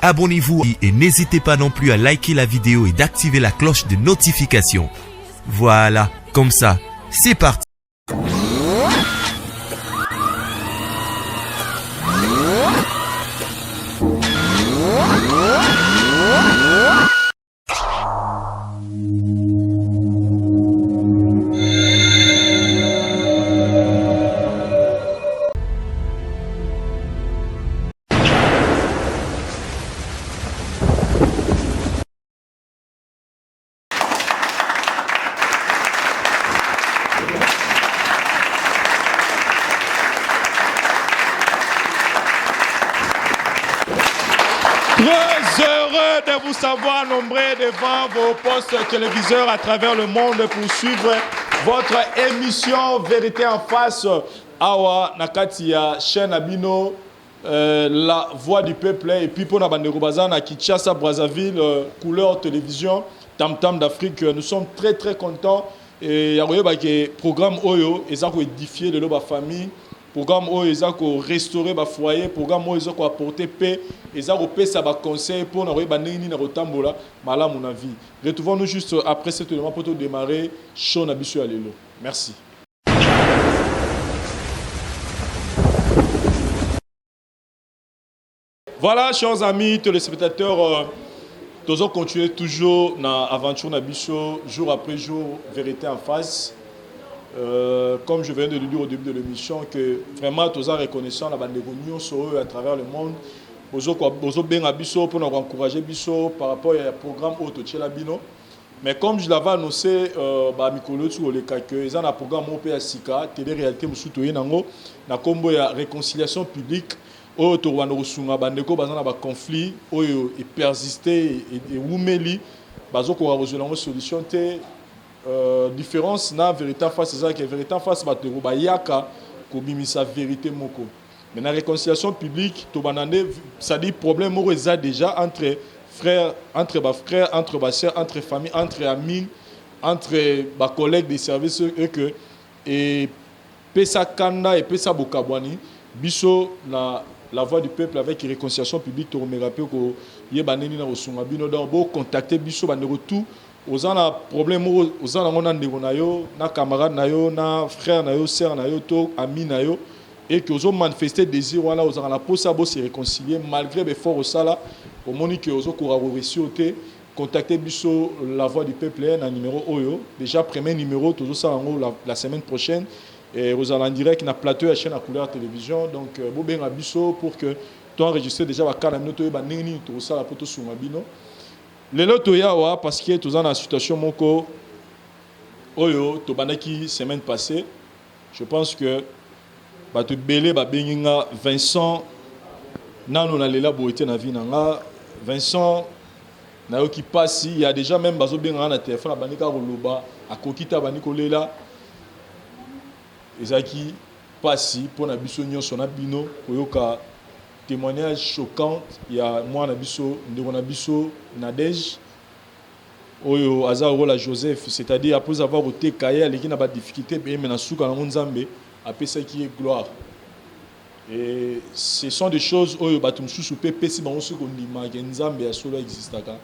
Abonnez-vous et n'hésitez pas non plus à liker la vidéo et d'activer la cloche de notification. Voilà, comme ça, c'est parti. Très heureux de vous savoir nombreux devant vos postes téléviseurs à travers le monde pour suivre votre émission Vérité en face. Awa na kati ya chaîne na bino La voix du peuple et puis pona bandeko baza na Kinshasa Brazzaville couleur télévision tam tam d'Afrique nous sommes très très contents et ya koyeba ke programme oyo eza ko édifier lelo ba famille programme oyo eza ko restaurer ba foyer programme oyo eza ko apporter paix eza kopesa ba conseils pona koyeba ndenge nini na kotambola malamu na vie. Retrouvons-nous juste après cet élément pour démarrer show na biso ya lelo. Merci. Voilà, chers amis téléspectateurs, euh, tozo continuer toujours na aventure na biso jour après jour, vérité en face. Euh, comme je viens de le dire au début de l'émission, que vraiment toza reconnaissant na bandeko nyonso oyo à travers le monde bozobenga biso mpona koencourager biso par rapport ya programme oyo totiela bino. Mais comme je l'avais annoncé euh, ba mikolo euti koleka que eza na programme moko mpe ya sika tele réalité mosusu toye nango na nkombo ya réconciliation publique oyo tokobanda kosunga bandeko baza na baconflit oyo epersiste ewumeli bazokoka kozwela yango solution te. Euh, différence na vérité en face eza que vérité en face bato bayaka kobimisa vérité moko, mais na réconciliation publique tobanda nde, c'est-à-dire problème moko eza déjà entre frères, entre ba frères, entre ba sœurs, entre famille, entre amis, entre ba collègues de service et que epesa kanda, epesa bokabwani. Biso na La Voix du Peuple avec réconciliation publique tokomeka mpe koyeba ndenge nini na kosunga bino. Donc bocontacte biso bandeko tout oza na problème moko oza nango na ndeko na yo, na camarade na yo, na frère na yo, sœur na yo to ami na yo et que ozo manifester désir wana, ozalaka na posa bo se réconcilier malgré befort osala, omoni que ozokoka koréussir te, contacter biso La Voix du Peuple na numéro oyo. Déjà premier numéro tozosala yango la semaine prochaine, ekozala en direct na plateau ya chaîne ya couleur télévision. Donc bobenga biso pour que toenregistre déjà baka na bino, toyeba ndenge nini tokosala mpo tosunga bino. Lelo toyawa parce que toza na situation moko oyo tobandaki semaine passée. Je pense que bato ebele babengi nga: "Vincent, nano nalela boye te na vie na nga. Vincent, nayoki mpasi ya déjà." Même bazobenga nga na telefone, abandi kaka koloba, akoki te, abandi kolela. Ezalaki mpasi mpona biso nyonso na bino koyoka témoignage choquant ya mwana biso, ndeko na biso Nadege, oyo aza lokola Joseph, c'est-à-dire après avoir koteka ye, aleki na badifficulté ebele, mais na suka nango Nzambe apesaki ye gloire. Et ce sont des choses oyo bato mosusu mpe epesi bango soki kondimaka Nzambe ya solo existaka,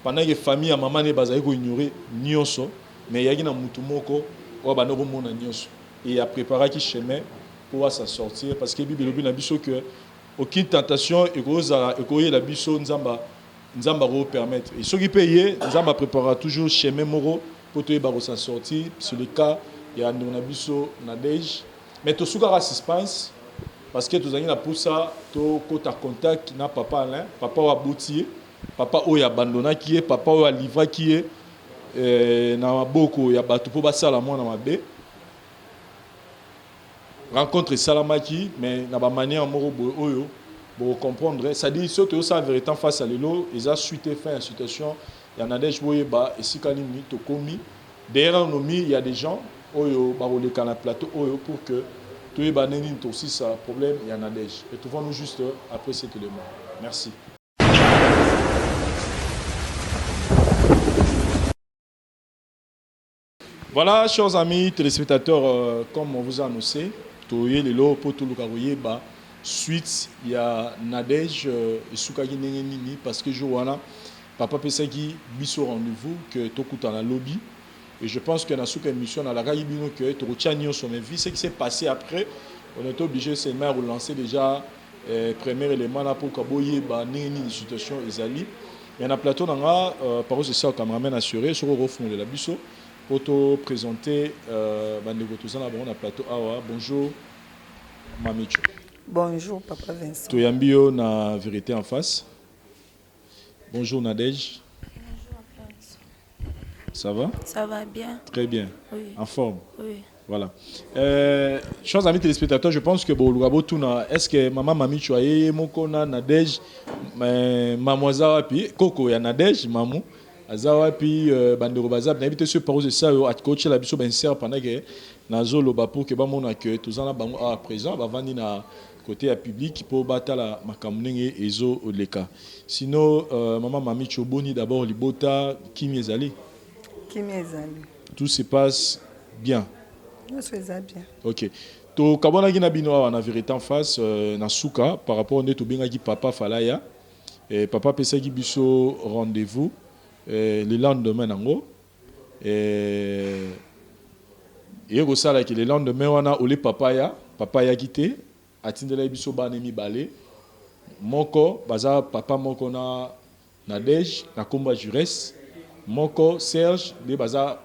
pendant que famille ya mama ne bazali koignore nyonso, mais eyaki na mutu moko oyo abandi komona nyonso et apréparaki chemin mpo asa sortir, parce que Bible elobi na biso que aucune tentation ekozala ekoyela biso Nzambe, Nzambe akopermettre. Et soki mpe ye, Nzambe apréparera toujours chemin moko mpo toyeba kosa sortir. C'est le cas ya ndeko na biso Nadege, mais tosukaka suspense parce que tozalaki na pusa tokota contact na papa Alain, papa oyo aboti ye, papa oyo abandonaki ye, papa oyo alivraki ye na maboko ya bato mpo basala mwana mabe. Rencontre esalamaki, mais na bamanière moko boye oyo bokocomprendre, c'est-à-dire soki tozosala vérité en face ya lelo, eza suite fin ya situation ya Nadege. Boyeba esika nini tokomi. Derrière nos il y a des gens oyo bakoleka na plateau oyo pour que toyeba ndenge nini tosisa problème ya Nadege. Retrouvons-nous juste après cet élément. Merci. Voilà, chers amis téléspectateurs, comme on vous a annoncé, toye lelo po toluka koyeba. Suite ya Nadège esukaki ndenge nini parce que jour wana papa apesaki biso rendez-vous que tokutana lobi et je pense que na suka émission nalakaki bino que tokotia nyonso, mais vu ce qui s'est passé après, on était obligé seulement ya relancer déjà premier élément na mpo boyeba ndenge nini situation ezali. Mais na plateau na nga parose esa cameraman assuré soki okofungolela biso po to présenter bandeko toza na bango na plateau awa. Bonjour Mamicho. Bonjour Papa Vincent. Toyambi yo na Vérité en face. Bonjour Nadège. Bonjour Vincent. Ça va? Ça va bien. Très bien. Oui. En forme? Oui. Voilà. Chers amis téléspectateurs, je pense que bon, tuna, est-ce que maman Mamicho aye moko na Nadège, maman aza wapi, koko ya Nadège, maman aza wapi, bandeko baza nayebi te soki parose esa oyo akotiela biso bainsert pendant que nazoloba pour que bamona que toza na bango awa présent, bavandi na côté ya public mpo batala makambo ndenge ezoleka. Sinon mama Mamicho, boni d'abord libota, kimi ezali? Kimi ezali. Tout se passe bien? Nyonso eza bien. Ok, tokabwanaki na bino awa na Vérité en face na suka par rapport nde tobengaki papa Falaya. Papa apesaki biso rendez-vous le lendemain nango. Eye kosalaki le lendemain wana ole papa ya papa ayaki te, atindelaki biso bana mibale, moko baza papa moko na Nadège na nkombo ya Jures, moko Serge nde baza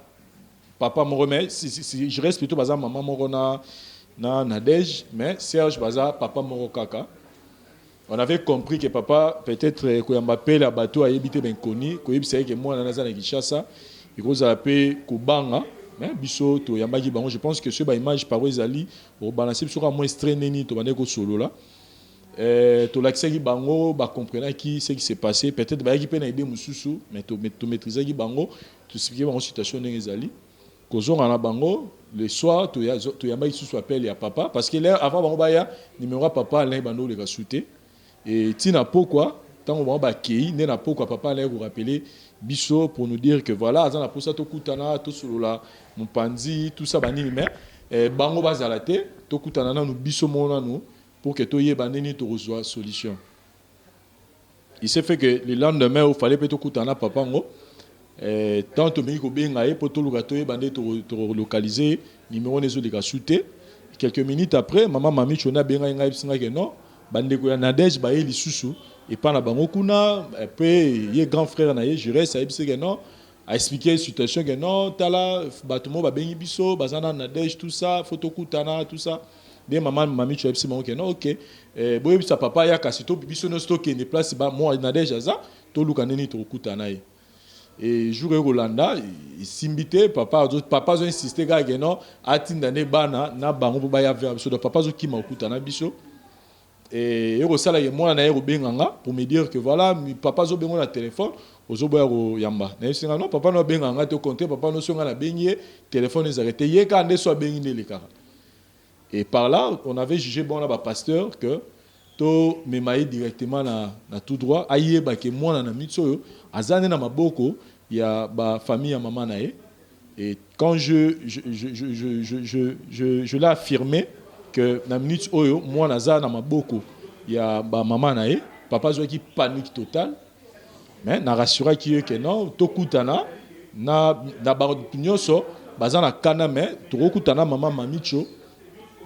papa moko, mais si, Jures plutôt baza mama moko na Nadège, mais Serge baza papa moko kaka. On avait compris que papa peut-être koyamba pele ya bato ayebi te, benkoni koyebisa ye ke mwana naza na Kinshasa, ekozala mpe kobanga. Mais biso toyambaki bango. Je pense que soki baimage paro ezali, obalancer biso kaka mwa extrait nini tobandaki kosolola. Tolakisaki bango, bacomprenaki ce qui s'est passé. Peut-être bayaki mpe na idée mosusu, mais tomaîtrisaki bango, toexpliquer bango situation ndenge ezali. Kozonga na bango le soir, toyambaki lisusu appel ya papa, parce que l'heure avant bango baya, numéro ya papa alingaki bando oleka su te. Et ntina pokwa, ntango bango bakei nde na pokwa, papa alingaki korappeler biso pour nous dire que voilà, aza na mposa tokutana, tosolola mopanzi, tout ça banini, mais bango bazala te, tokutana nanu biso moko nanu pour que toyeba ndeni tokozwa solution. Il s'est fait que le lendemain il fallait mpe tokutana papa ngo, tant tomengi kobenga ye mpo toluka toyeba nde tolocaliser numéro wana, ezoleka su te. Quelques minutes après, mama Mamicho nde abengai ngai, ayebisi ngai ke non, bandeko ya Nadège baye lisusu epa na bango kuna mpe ye grand frère na ye Jures ayebisi ke non, aexpliquer situation ke non, tala bato moko babengi biso, baza na Nadège, tout ça, faut tokutana, tout ça. Nde mama Mamicho ayebisi bango ke non, ok, boyebisa papa ya kasi to biso nyonso tokende place ba mwa Nadège aza, toluka ndeni tokokutana ye. Et jour ekolanda esimbi te, papa azo insiste kaka ke non, atinda nde bana na bango mpo baya vers biso. Donc papa azokima kokutana biso. Ekosala ye mwana na ye kobenga nga pour me dire que voilà, papa azobenga na téléphone, ozoboya koyamba. Nayebisi nga non, papa no abenga nga te, okonte papa no so nga nabengi ye, téléphone ezalaka te, ye kaka nde so abengi nde elekaka. Et par là, on avait jugé bon na bapasteur que tomema ye directement na tout droit, ayeba ke mwana na miti oyo aza nde na maboko ya bafamille ya mama na ye. Et quand je l'ai affirmé que na minute oyo mwana aza na maboko ya bamama na ye, papa azwaki panique totale, mais na rassuraki ye ke non, tokutana na bato nyonso baza na kana, mais tokokutana mama Mamicho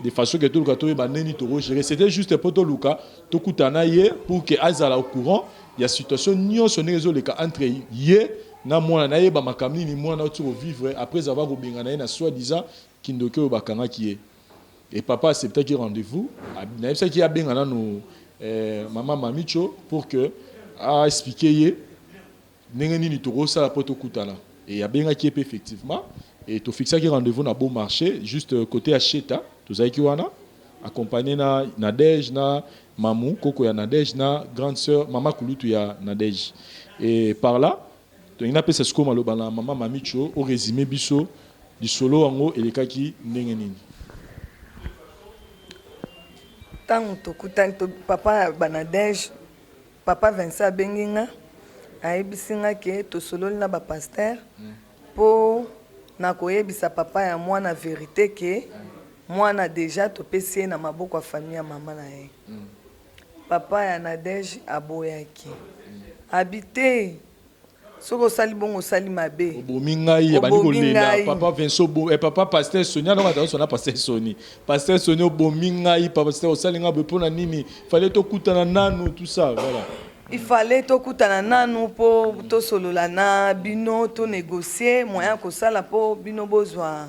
de façon que toluka toyeba ndeni tokogérer. C'était juste mpo toluka tokutana ye pour que azala au courant ya situation nyonso ndenge ezoleka entre ye na mwana, nayeba makambo nini mwana oti kovivre après avoir kobengana ye na soi-disant kindoki oyo bakangaki ye. Et papa acceptaki rendez-vous, nayebisaki ye abenga nanu mama Mamicho pour que aexpliquer ye ndenge nini tokosala mpo tokutana. Et abengaki ye mpe effectivement, et tofixaki rendez-vous na Beau Marché, juste côté ya Cheta. Tozalaki wana accompagné na Nadège, na mamu koko ya Nadège, na grande sœur, mama kulutu ya Nadège. Et par là, tolingi napesa sikoyo maloba na mama Mamicho orésumer biso lisolo yango elekaki ndenge nini. Ntango tokutani to, papa ya banadege, papa Vincent abengi nga, ayebisi nga ke tosololi na bapasteur mpo na koyebisa papa ya mwana vérité ke mwana déjà topesi ye na maboko ya famille ya mama na ye. Papa ya Nadège aboyaki. Abi te, soki osali bongo osali mabe. Obomi ngai, abandi Obomi kolela. ngai. Papa Vincent, papa pasteur Soni, alonga ta sona pasteur Soni. Pasteur Soni obomi ngai, papa pasteur osali ngai boye pona nini? Fallait tokutana nanu tout ça, voilà. Il fallait tokutana nanu po tosolola na bino, to négocier moyen kosala po bino bozwa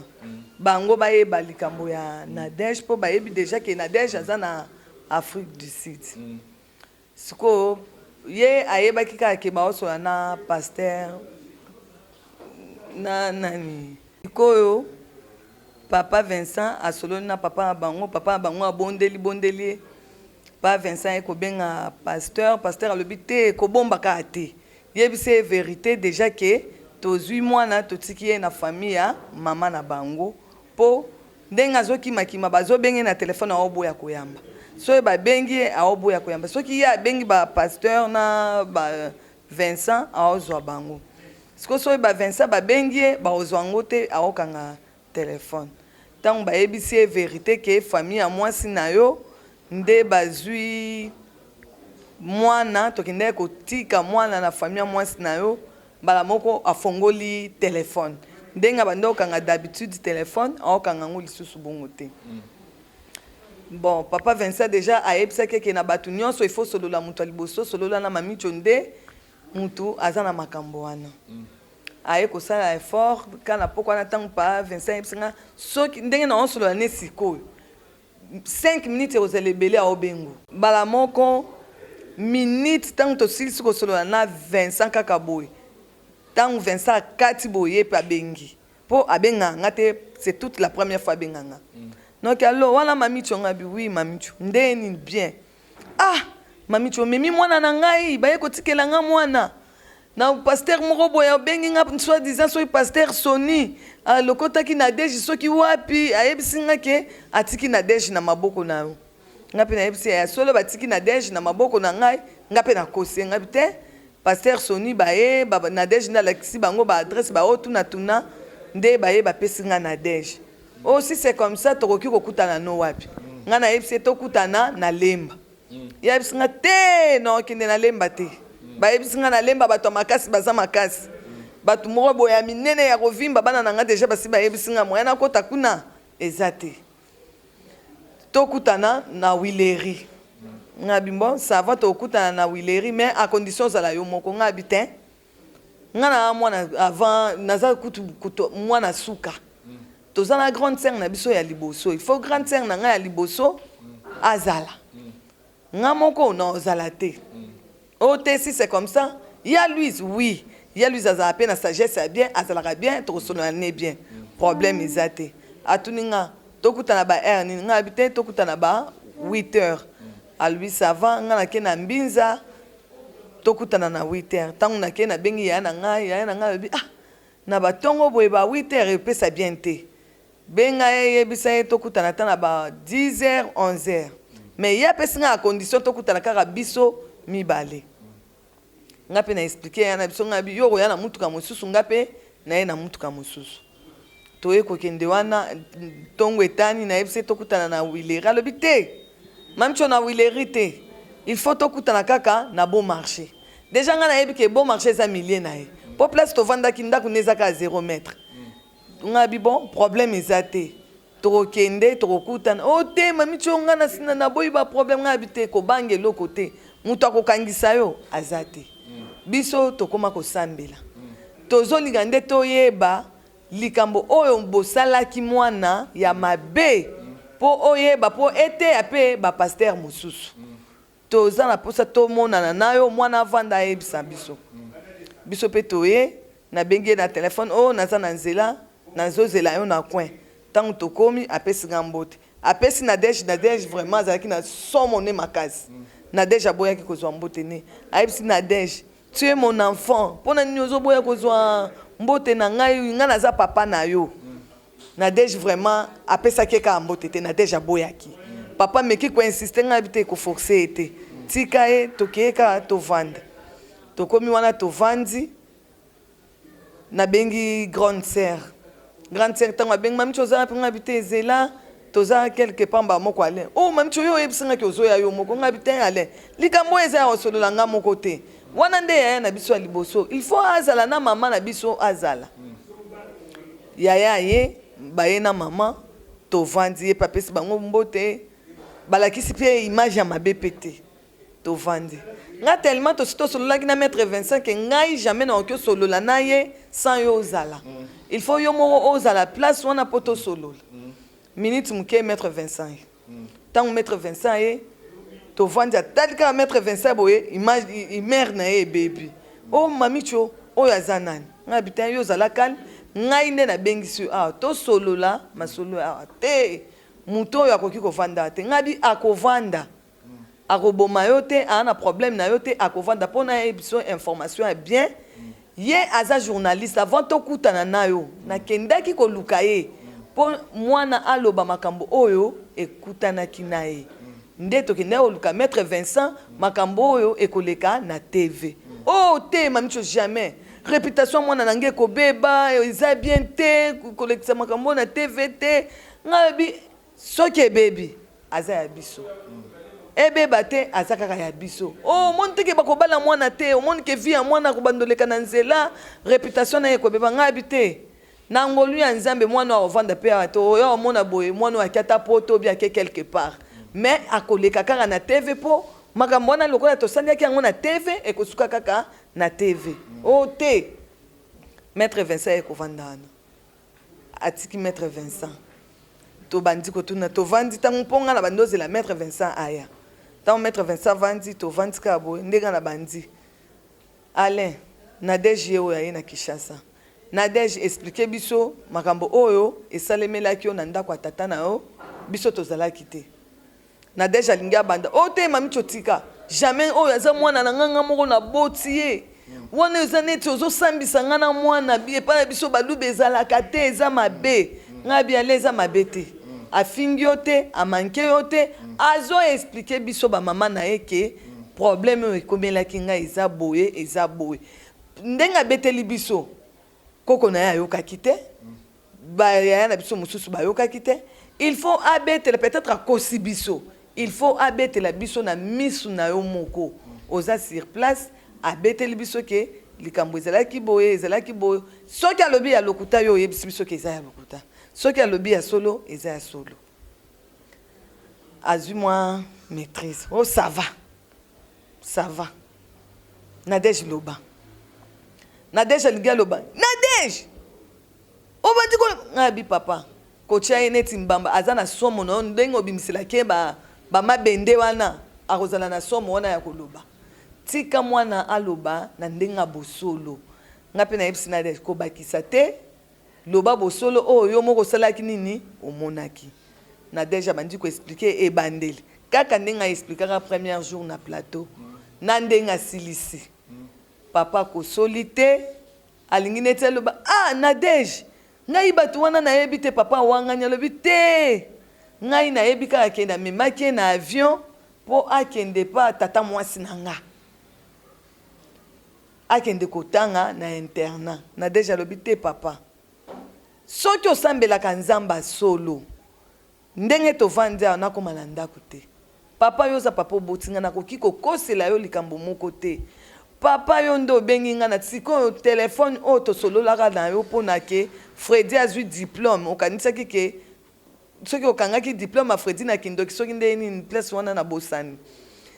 bango bayeba likambo ya Nadège, po bayebi déjà que Nadège aza na Afrique du Sud. Sikoyo ye ayebaki kaka ke baosola na pasteur na nani. Sikoyo papa Vincent asololi na papa na bango, papa na bango abondeli bondeli ye. Pa Vincent ye kobenga pasteur, pasteur alobi te kobomba kaka te. Yebisa ye vérité déjà ke tozwi mwana totiki ye na famille ya mama na bango, po ndenge azokimakima bazobenge na telefone aoboya koyamba. Soki babengi ye aoboya koyamba. Soki ye abengi ba pasteur na ba Vincent aozwa bango. Sikoyo soki ba Vincent babengi ye baozwa yango te, aokanga telefone. Ntango bayebisi ye vérité ke famille ya mwasi na yo nde bazwi mwana, tokendaki kotika mwana na famille ya mwasi na yo, mbala moko afongoli telefone. Ndenge abandi okanga d'habitude telefone, aokanga yango lisusu bongo te. Bon, papa Vincent déjà ayebisaki eke na bato nyonso il faut solola moto ya liboso, solola na Mamicho nde mutu aza na makambo wana. Aye kosala effort kana poko wana ntango pa Vincent ayebisi nga soki ndenge na osolola ne sikoyo 5 minutes ekozala ebele aobengo. Mbala moko minute ntango tosilisi kosolola na Vincent kaka boye, ntango Vincent akati boye ye mpe abengi, po abengaka nga te, c'est toute la première fois abengaka nga. Donc allo wana Mamicho, nga bi oui Mamicho, nde nini bien. Ah Mamicho omemi mwana na ngai, baye kotikela nga mwana na pasteur moko boye abengi nga soit disant soki pasteur Soni alokotaki Nadège soki wapi, ayebisi nga ke atiki Nadège na maboko na yo. Nga mpe nayebisi ya solo batiki Nadège na maboko na ngai, nga mpe nakosi ye nga te pasteur Soni baye ba, Nadège nde alakisi bango ba adresse ba otuna tuna nde baye bapesi nga Nadège. Oh si c'est comme ça tokoki kokutana no wapi? Nga nayebisi ye tokutana na Lemba. Ye ayebisi nga te na okende na Lemba te. Bayebisi nga na Lemba bato ya makasi baza makasi. Bato moko boye ya minene ya kovimba bana na nga deja basi bayebisi nga moyen nakota kuna eza te. Tokutana na Huilerie. Nga bi bon ça va tokutana na Huilerie mais à condition ozala yo moko. Nga bi te. Nga na mwana avant naza kutu kutu mwana suka. Toza na grande sœur na biso ya liboso. Il faut grande sœur na nga ya liboso azala. Nga moko na ozala te. O te si c'est comme ça, ya Louise oui. Ya Louise azala pe na sagesse ya bien, azalaka bien, tokosolola ne bien. Problème eza te. Atuni nga tokutana ba heure nini? Nga bi te tokutana ba 8 heures. Alobi ça va, nga nake na Mbinza tokutana na 8 heures. Tango nake nabengi yaya na ngai, yaya na ngai alobi ah na batongo boye ba 8 heures epesa bien te. Benga ye yebisa ye tokutana ata na ba 10 heures 11 heures. Mais ye apesi nga na condition tokutana kaka biso mibale. Nga pe na expliquer ya na biso nga bi yo okoya na mutuka mosusu nga pe naye na mutuka mosusu. Toye kokende wana ntongo etani nayebisi ye tokutana na Huilerie, alobi te Mamicho na Huilerie te, il faut tokutana kaka na Bon Marché. Dejà nga nayebi ke Bon Marché eza milieu na ye, po place tovandaki ndako ne eza kaka 0 mètre. Nga bi bon problème eza te, tokokende tokokutana. Oh te Mamicho nga na naboyi ba problème, nga bi te kobanga eloko te, moto akokangisa yo aza te. Biso tokoma kosambela, tozolinga nde toyeba likambo oyo bosalaki mwana ya mabe po oyeba po eteya pe ba pasteur mosusu. Toza na posa tomonana na yo, mwana avanda ayebisa biso. Biso pe toye, nabengi ye na telefone, oh naza na nzela, nazozela yo na coin. Tango tokomi apesi nga mbote. Apesi Nadège, Nadège vraiment azalaki na somo ne makasi. Nadège aboyaki kozwa mbote ne. Ayebisi Nadège, tu es mon enfant, pona nini ozoboya kozwa mbote na ngai, ngai naza papa na yo. Nadège vraiment apesaki ye kaka mbote te, Nadège aboyaki. Papa ameki ko insister, ngai nayebi te ko forcer ye te. Tika ye, tokeye kaka tovanda. Tokomi wana tovandi, nabengi grande sœur. Grande sœur tango abengi, Mamicho oza wapi? Ngai nayebi te, zela. Toza quelque part mbala moko Alain. Oh mami oyo oyebisi nga ke ozoya yo moko nga bi te Alain. Likambo oyo eza ya kosolola nga moko te. Wana nde yaya na biso ya liboso. Il faut azala na mama na biso azala. Yaya ye baye na mama tovandi ye pe apesi bango mbote balakisi pe image ya mabe pe te. Tovandi. Nga tellement tosi tosololaki na maitre Vincent que ngai jamais nakoki osolola na ye sans yo ozala. Il faut yo moko ozala place wana po tosolola. Minute muke maitre Vincent ye. Tango maitre Vincent ye tovandi atali kaka maitre Vincent boye image humeur na ye ebebi. Oh Mamicho oyo aza nani? Ngai bi te yo zala calme ngai nde nabengisi yo awa tosolola masolo awa te. Moto oyo akoki kovanda te. Ngai bi akovanda. Akoboma yo te aza na problème na yo te akovanda po na yebiso information ya bien ye aza journaliste avant tokutana na yo nakendaki koluka ye po mwana aloba makambo oyo ekutanaki na ye nde tokendaki koluka maitre Vincent makambo oyo ekoleka na TV oh te mamicho jamais reputation ya mwana na ngai ekobeba eza bien te kolekisa makambo oyo na TV te ngai alobi Soki ebebi aza ya biso ebeba te aza kaka ya biso oh omoni te ke bakobala mwana te omoni ke vie ya mwana akobanda oleka na nzela reputation naye ekobeba ngai abi te na ngolu ya nzambe mwana oyo akovanda pe awa te oya omona boye mwana oyo ake ata poto obi ake quelque part mais akoleka kaka na TV po makambo wana lokola tosaliaki yango na TV ekosuka kaka na TV oh te maitre Vincent aye kovanda wana Atiki maitre Vincent. Tobandi kotuna, tovandi tango mpo nga nabandi ozela maitre Vincent aya. Tango maitre Vincent avandi, tovandi kaka boye, nde nga nabandi. Alain, Nadège ye oyo aye na Kinshasa. Nadège, expliquer biso makambo oyo esalemelaki yo na ndako ya tata na yo, biso tozalaki te. Nadège alingi abanda oh te mamicho tika jamais oyo aza mwana na nga nga moko na boti ye wana eza neti ozo sambisa nga na mwana epai na biso baluba ezalaka te eza mabe nga bi ale eza mabe te afingi yo te amanke yo te azo explique biso ba mama na ye ke problème oyo ekomelaki nga eza boye eza boye ndenge abeteli biso koko na ye ayokaki te Ba yaya na biso mosusu bayokaki te il faut abetela peut etre akosi biso il faut abetela biso na misu na yo moko oza sur place abeteli biso ke likambo ezalaki boye ezalaki boye soki alobi ya lokuta yo oyebisi biso ke eza ya lokuta soki alobi ya solo eza ya solo azwi mwa maitrise oh ça va ça va Nadège loba Nadège alingi aloba Nadège Obandi ko nga bi papa kotia ye neti mbamba aza na somo na yo ndenge obimiselaki ye ba ba mabende wana akozala na somo wana ya koloba tika mwana aloba na ndenge ya bosolo nga pe nayebisi Nadège kobakisa te loba bosolo oyo yo moko osalaki nini omonaki Nadège abandi ko expliquer ebandeli kaka ndenge a explikaka première jour na plateau na ndenge asilisi papa akosoli te Alingi neti aloba ah Nadège ngai batu wana nayebi te papa awangani alobi te ngai nayebi kaka ke namemaki ye na avion po akende epa tata muasi na nga akende kotanga na internat Nadège alobi te papa soki osambelaka Nzambe ya solo Ndenge tovandi awa nakoma na ndaku te papa yo oza papa oboti nga nakoki kokosela yo likambo moko te papa yo nde obengi nga na sikoyo telephone oyo tosololaka na yo pona ke Freddy azui diplome okanisaki ke soki okangaki diplome ya Freddy na kindoki soki ndenge nini place wana nabosani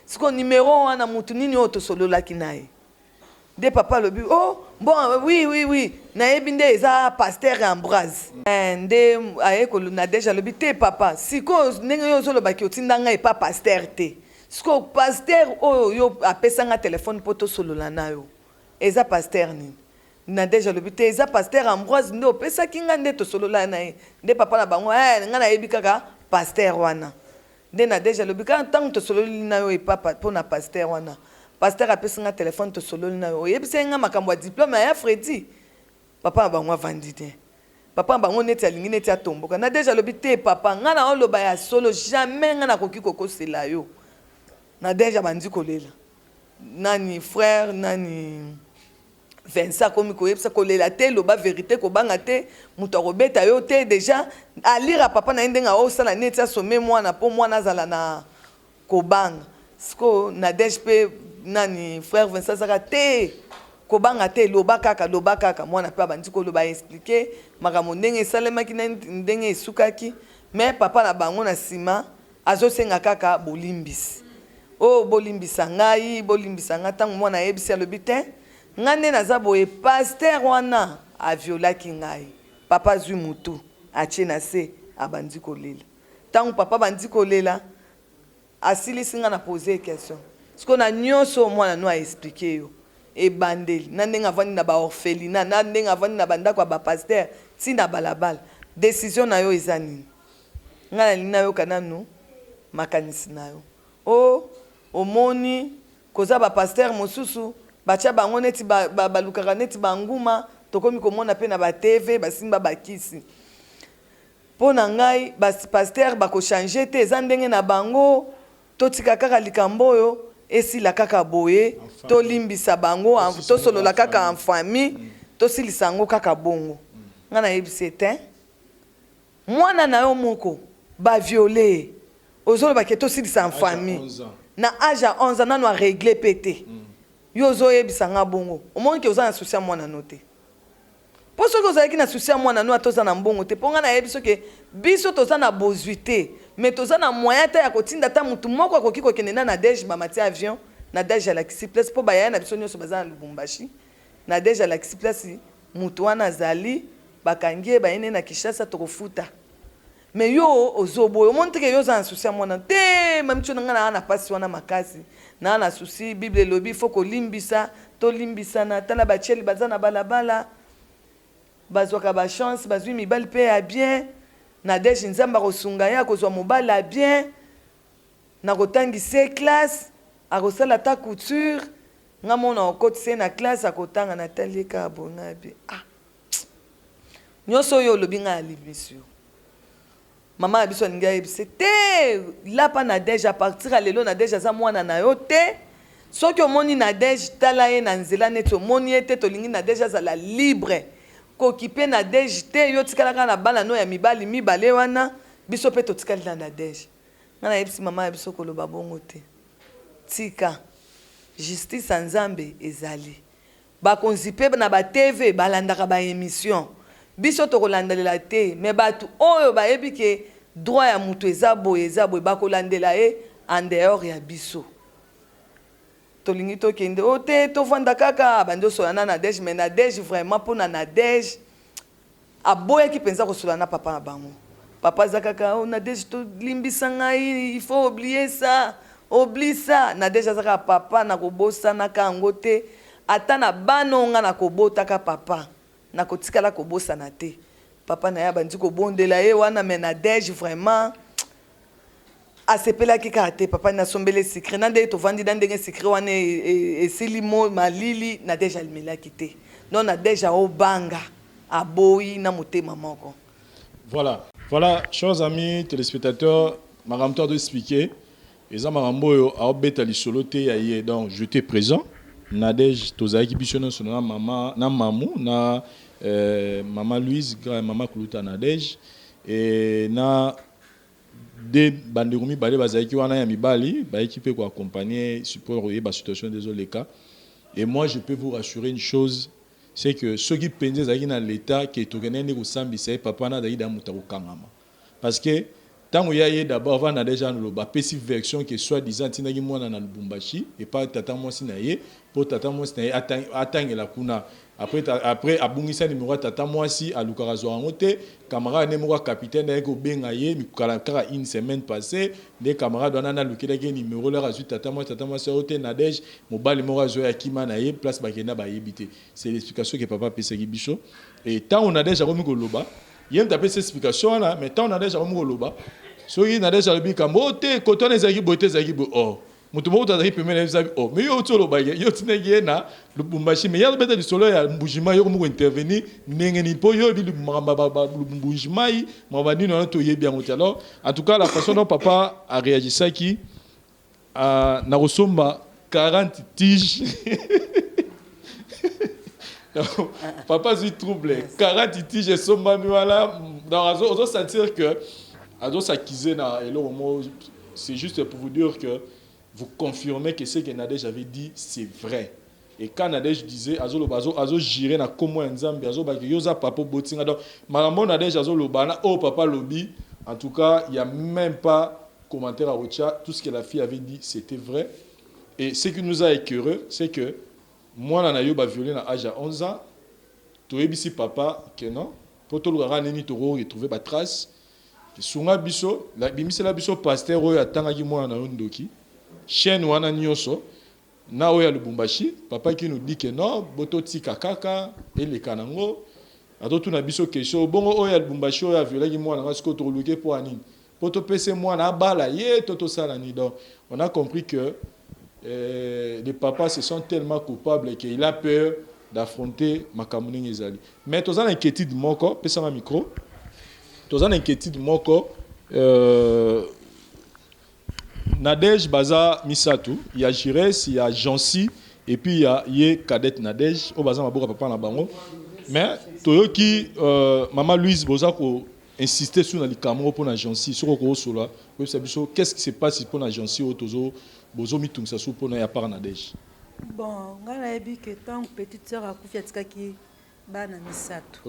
sikoyo numero wana mutu nini oyo tosololaki na ye Nde papa alobi oh bon oui oui oui nayebi nde eza pasteur Ambroise. Eh, nde aye ko Nadège alobi te papa sikoyo ndenge yo ozoloba ke otinda ngai epa pasteur te sikoyo pasteur oyo yo apesa nga telephone po tosolola na yo eza pasteur nini? Nadège alobi te eza pasteur Ambroise nde opesaki nga nde tosolola na ye nde papa na bango eh nga nayebi kaka pasteur wana Nde Nadège alobi kaka tangu tosololi na yo epa pona pasteur wana pasteur apesi nga telephone tosololi na yo oyebisaki nga makambo ya diplome ya ya Freddy papa na bango avandi te papa na bango neti alingi neti atomboka Nadège alobi te papa nga nao loba ya solo jamais nga nakoki kokosela yo Nadège abandi kolela nani frère nani. Vincent akomi koyebisa kolela te, loba verite, kobanga te, moto akobeta yo te. Deja alira papa na ye ndenge aosala neti asome mwana mpo mwana azala na kobanga. Sikoyo Nadege mpe nani, frère Vincent azaka te, kobanga te, loba kaka, loba kaka. Mwana mpe abandi koloba, expliquer makambo ndenge esalemaki na ndenge esukaki. Mais papa na bango na nsima azosenga kaka bolimbisi. Oyo bolimbisa ngai, bolimbisa ngai. Ntango mwana ayebisi, alobi te, ngai nde naza boye, pasteur wana aviolaki ngai. Papa azwi mutu atie na se, abandi kolela. Ntango papa abandi kolela, asilisi ngai na pose question. Sikoyo na nyonso oyo mwana no aexpliquer yo, ebandeli na ndenge avandi na baorphelinat, na ndenge avandi na bandako ya bapasteur, ntina balabala, décision na yo eza nini? Ngai nalingi nayoka nanu makanisi na yo. O omoni koza bapasteur mosusu batya bango neti balukaka neti banguma, tokomi komona mpe na batv basimba bakisi. Mpo na ngai bapasteur bakochange te, eza ndenge na bango. Totika kaka likambo oyo esila kaka boye, tolimbisa bango, tosolola kaka en famille, tosilisa yango kaka bongo. Ngai nayebisi ete mwana na yo moko baviole ye, ozoloba ke tosilisa en famille na age ya 11 ans, nano arégler mpe te. Yo ozoyebisa nga bongo, omoni ke oza na souci ya mwana no te. Mpo soki ozalaki na souci ya mwana no, ata oza na mbongo te, mpo ngai nayebi soki biso toza na bozwi te, mais toza na moyen te ya kotinda ata motu moko akoki kokende na Nadege. Bamati avion, Nadege alakisi place, mpo bayaya na biso nyonso baza na Lubumbashi. Nadege alakisi place motu wana azali, bakangi ye, bayene na Kinshasa, tokofuta. Mais yo ozoboya, omoni teke yo oza na souci ya mwana te. Mami na ngai naa na mpasi wana makasi, naa na souci. Bible elobi faut kolimbisa, tolimbisana. Tala batieli baza na balabala, bazwaka bachance, bazwi mibali mpe ya bien. Nadege, Nzambe akosunga ye, akozwa mobali ya bien, nakotangisa ye classe, akosala ata couture. Nga mona okotisa ye na classe, akotanga. Natali ye kaka boye, ngai bien, ah, nyonso oyo olobi, ngai alimbisi yo. Mama na biso alingi ayebise te, lapa Nadege, à partir ya lelo Nadege aza mwana na yo te. Soki omoni Nadege, tala ye na nzela neti omoni ye te. Tolingi Nadege azala libre, kokipe Nadege te. Yo tikala kaka na bana no ya mibali mibale wana, biso mpe totikali na Nadege. Ngai nayebisi mama ya biso, koloba bongo te, tika justice ya Nzambe ezali. Bakonzi mpe na batv balandaka baémission, biso tokolandelela te. Mais bato oyo bayebi ke droit ya moto eza boye, eza boye, bakolandela ye en dehors ya biso. Tolingi tokende o te, tovanda kaka. Bandi osola na Nadege, mais Nadege vraiment, mpona Nadege aboyaki mpenza kosola na papa na bango. Papa aza kaka: "Oh, Nadege, tolimbisa ngai, il faut oublier ça, oublie ça." Nadege aza kaka: "Papa, nakobosanaka yango te, ata na bana oyo nga nakobotaka, papa, nakotikala kobosana te." Papa na ye abandi kobondela ye wana, mais Nadege vraiment asepelaki kaka te. Papa nasombeli sucré na ndenge tovandi, na ndenge sucré wana esili mo malili, Nadege alimelaki te. Donc Nadege aobanga, aboyi na motema moko. Voilà, chers amis téléspectateurs, makambo to expliquer eza makambo oyo aobeta lisolo te ya ye. Donc j'étais présent, Nadege tozalaki biso nyonso na mama na mamu na mama Louise, mama kuluta Nadege, e na de bandeko mibale bazalaki wana ya mibali, bayaki mpe koaccompagner support, oyeba situation nde ezoleka. Et moi, je peux vous rassurer une chose, c'est que soki mpenza ezalaki na l'état ke tokendaki nde kosambisa ye, papa wana azalaki da moto akokangama, parce que ntango ya ye d'abord, avant Nadege aloba, apesi version ke soit disant atindaki mwana na Lubumbashi epa tata mwasi na ye, mpo tata mwasi na ye atangela kuna. Après abungisa numéro ya tata mwasi, alukaka azwa yango te. Camarade nde moko ya capitaine ayaki kobenga ye kaka une semaine passée, nde camarade wana nalukelaki ye numéro. Laka azwi tata mwasi, tata mwasi oyo te, Nadege mobali moko azwa ye, akima na ye, place bakenda bayebi te. C'est l'explication ke papa apesaki biso. Et ntango Nadege akomi koloba, ye moto apesi explication wana, mais ntango Nadege akomi koloba, soki Nadege alobi kambo o te, koto wana ezalaki boye te, ezalaki boye, or moto moko to azalaki pembeni ayebisaki: "Oh, mais yo oti olobaki yo otindaki ye na Lubumbashi, mais ye azobeta lisolo ya Mbujimai, yo komi kointervenir ndenge nini? Mpo yo oyebi makambo Mbujimai, makambo nini wana, toyebi yango te." Alors en tout cas, la façon dont papa aréagisaki na kosomba 40 tige. Papa azwi trouble, 40 tige esombami wana. Donc ozo sentir que azosakize na eloko moko. C'est juste pour vous dire que vous confirmez que ce que Nadège avait dit, c'est vrai. Et quand Nadège disait, azoloba, azojurer na kombo ya Nzambe, azolobaki yo oza papa obotinga. Donc makambo Nadège azoloba na oyo papa lobi, en tout cas, il y a même pas commentaire à Ocha. Tout ce que la fille avait dit, c'était vrai. Et ce qui nous a écœuré, c'est que mwana na yo baviolé na âge ya 11 ans. Toyebisi papa que non, mpo tolukaka nini, toko retrouver batrace. Sunga biso, bimisela biso pasteur oyo atangaki mwana na yo ndoki, chaîne wana nyonso na oyo ya Lubumbashi. Papa qui nous dit que non, bototika kaka eleka nango. Atotuna biso question bongo: oyo ya Lubumbashi oyo aviolaki mwana nga, sikoyo tokoluke mpo ya nini? Mpo topese mwana abala ye to tosala nini? Donc on a compris que les papas se sont tellement coupables qu'il a peur d'affronter makambo ndenge ezali. Mais toza na inquiétude moko. Pesanga micro. Toza na inquiétude moko. Nadège baza misato: ya Jires, ya Jancy et puis ya ye cadette Nadège, oyo baza maboko ya papa na bango. Mais toyoki mama Louise, boza ko insister sur na likambo moko mpona Jancy. Soki okosola, koyebisa biso qu'est-ce qui se passe mpona Jancy oyo tozo bozomitungisa su mpona ya part Nadège. Bon, ngai nayebi ke ntango petite sœur akufi, atikaki bana misato.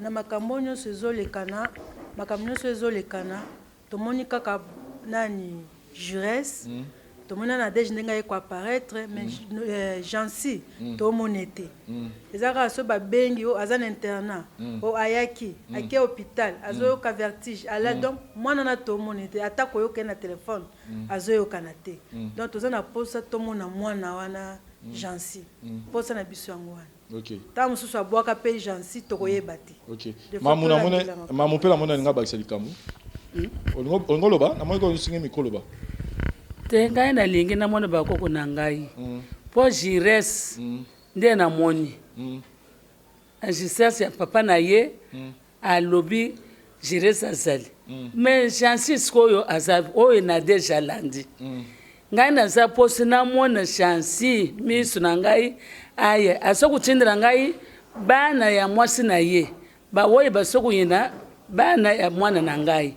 Na makambo nyonso ezolekana, makambo nyonso ezolekana, tomoni kaka nani, Jures. Tomoni na Nadege ndenge aye koapparaître, mais Jansi tomoni te. Eza kaka so babengi o aza na internat, o ayaki, ake hôpital, azoyoka vertige ala. Donc mwana na tomoni te, ata koyoka ye na telefone, azoyokana te. Donc toza na posa tomona mwana wana Jansi. Posa na biso yango wana. Ntango mosusu abwaka mpe Jansi, tokoyeba te. Des fois, Mamu, namoni tolandelaka. Mamu mpe namoni alinga abakisa likambo. Olingo oloba? Namoni kosinge micro, loba. Te, ngai nalingi namoni bakoko na ngai, mpo Jires nde namoni na ya papa na ye. Alobi Jires azali, mais Jansi sikoyo aza oyo Nadege alandi. Ngai naza mposi namona Jansi miso na ngai. Aye aza kotindela ngai bana ya mwasi na ye, baoyo baso koyina bana ya mwana na ngai.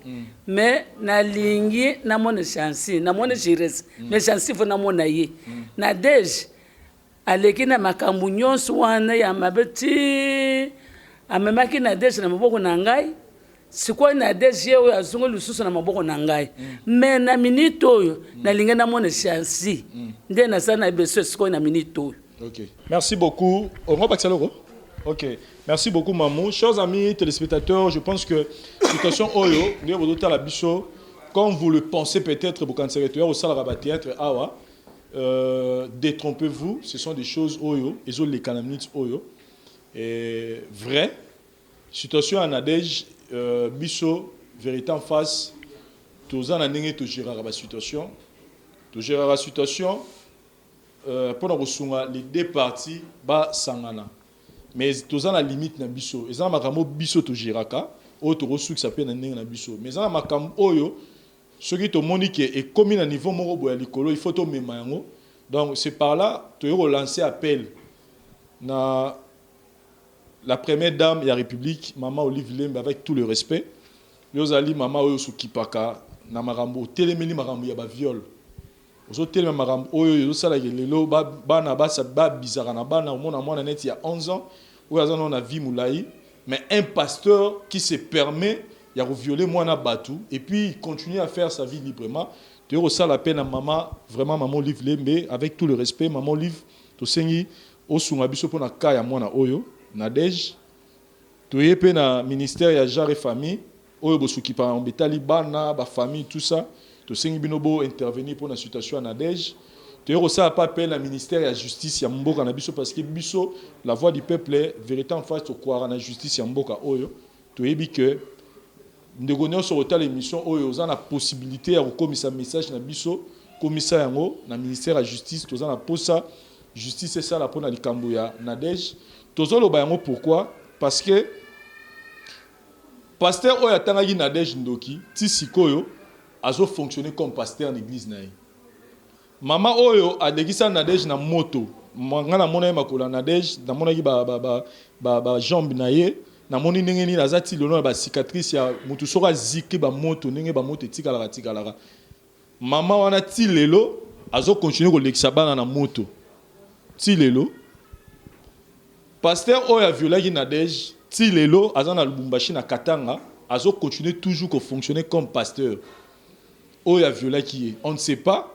Mais nalingi namona Jansi. Namoni Jires, mais Jansi faut namona ye. Nadege aleki na makambo nyonso wana ya mabe ti amemaki Nadege na maboko na ngai. Sikoyo Nadege ye oyo azongi lisusu na maboko na ngai, mais na minute oyo nalingi namona Jansi. Nde naza na besoin sikoyo na minute oyo. Ok. Merci beaucoup. Au revoir, Baxaloro. Ok. Merci beaucoup, Mamou. Chers amis téléspectateurs, je pense que situation oyo, nous avons la biso, comme vous le pensez peut-être, vous connaissez au salle théâtre awa, détrompez-vous, ce sont des choses oyo, et les canamites oyo, et vrai. Situation à Nadège, biso, vérité en face, toza na ndenge togéraka ba situation, togéraka situation mpona kosunga les deux parties basangana, mais toza na limite na biso. Eza na makambo biso togéraka oyo tokosukisa mpe na ndenge na biso, mais eza na makambo oyo soki tomoni ke ekomi na niveau moko boye ya likolo, il faut tomema yango. Donc c'est par là toyei kolancer appel na la première dame ya République, mama Olive Lembe. Avec tout le respect, yo ozali mama oyo osukipaka na makambo, otelemeli makambo ya baviol, ozotelema makambo oyo ezosalaka lelo bana babizaka na bana. Omona mwana neti ya 11 ans oyo aza nano na vie molai, mais un pasteur qui se permet ya kovioler mwana bato et puis il continue à faire sa vie librement. Toyei kosala mpe na mama, vraiment mama Olive Lembe, avec tout le respect, mama Olive, tosengi osunga biso mpona ka ya mwana oyo Nadege. Toye mpe na ministère ya Genre et Famille oyo bosukipaka betali bana, bafamille, tout ça. Tosengi bino bo intervenir mpona situation ya Nadege. Toye kosala pa appel na ministère ya Justice ya mboka na biso, parce que biso, La Voix du Peuple, Vérité en face, tokwaka na justice ya mboka oyo. Toyebi ke ndeko nyonso kotala émission oyo oza na possibilité ya kokomisa message na biso, komisa yango na ministère ya Justice. Toza na posa justice esala mpona likambo ya Nadege. Tozoloba yango pourquoi? Parce que pasteur oyo atangaki Nadege ndoki, ti sikoyo azofonctionner comme pasteur na église na ye. Mama oyo alekisa Nadege na moto. Nga namonaki makolo ya Nadege, namonaki bajambe na ye, namoni ndenge nini aza ti lelo na bacicatrice ya motu soki aziki bamoto, ndenge bamoto etikalaka tikalaka. Mama wana ti lelo azocontinuer kolekisa bana na moto ti lelo. Pasteur oyo aviolaki Nadege, ti lelo aza na Lubumbashi, na Katanga, azocontinuer toujours kofonctionner comme pasteur oyo aviolaki ye. On ne sait pas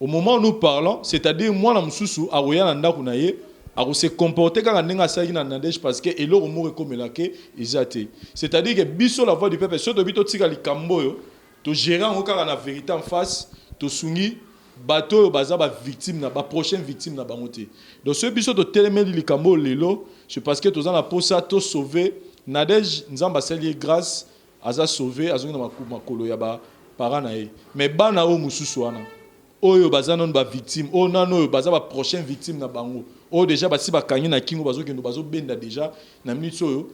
au moment où nous parlons, c'est-à-dire mwana mosusu akoya na ndako na ye, akose comporter kaka ndenge asalaki na Nadege, parce que eloko moko ekomelake eza te. C'est-à-dire que biso, La Voix du Peuple, soki tobi totika likambo oyo, togérer yango kaka na vérité en face, tosungi bato oyo baza bavictime na baprochaine victime na bango te. Donc soki biso totelemeli likambo oyo lelo, c'est parce que toza na posa tosauve Nadege. Nzambe asali ye grâce, aza sauvé, azongi na makolo ya baparent na ye. Mais bana oyo mosusu wana oyo baza nano bavictime, oyo nano oyo baza baprochaine victime na bango, oyo déjà basi bakangi na kingo, bazokende, bazobenda déjà na minute oyo,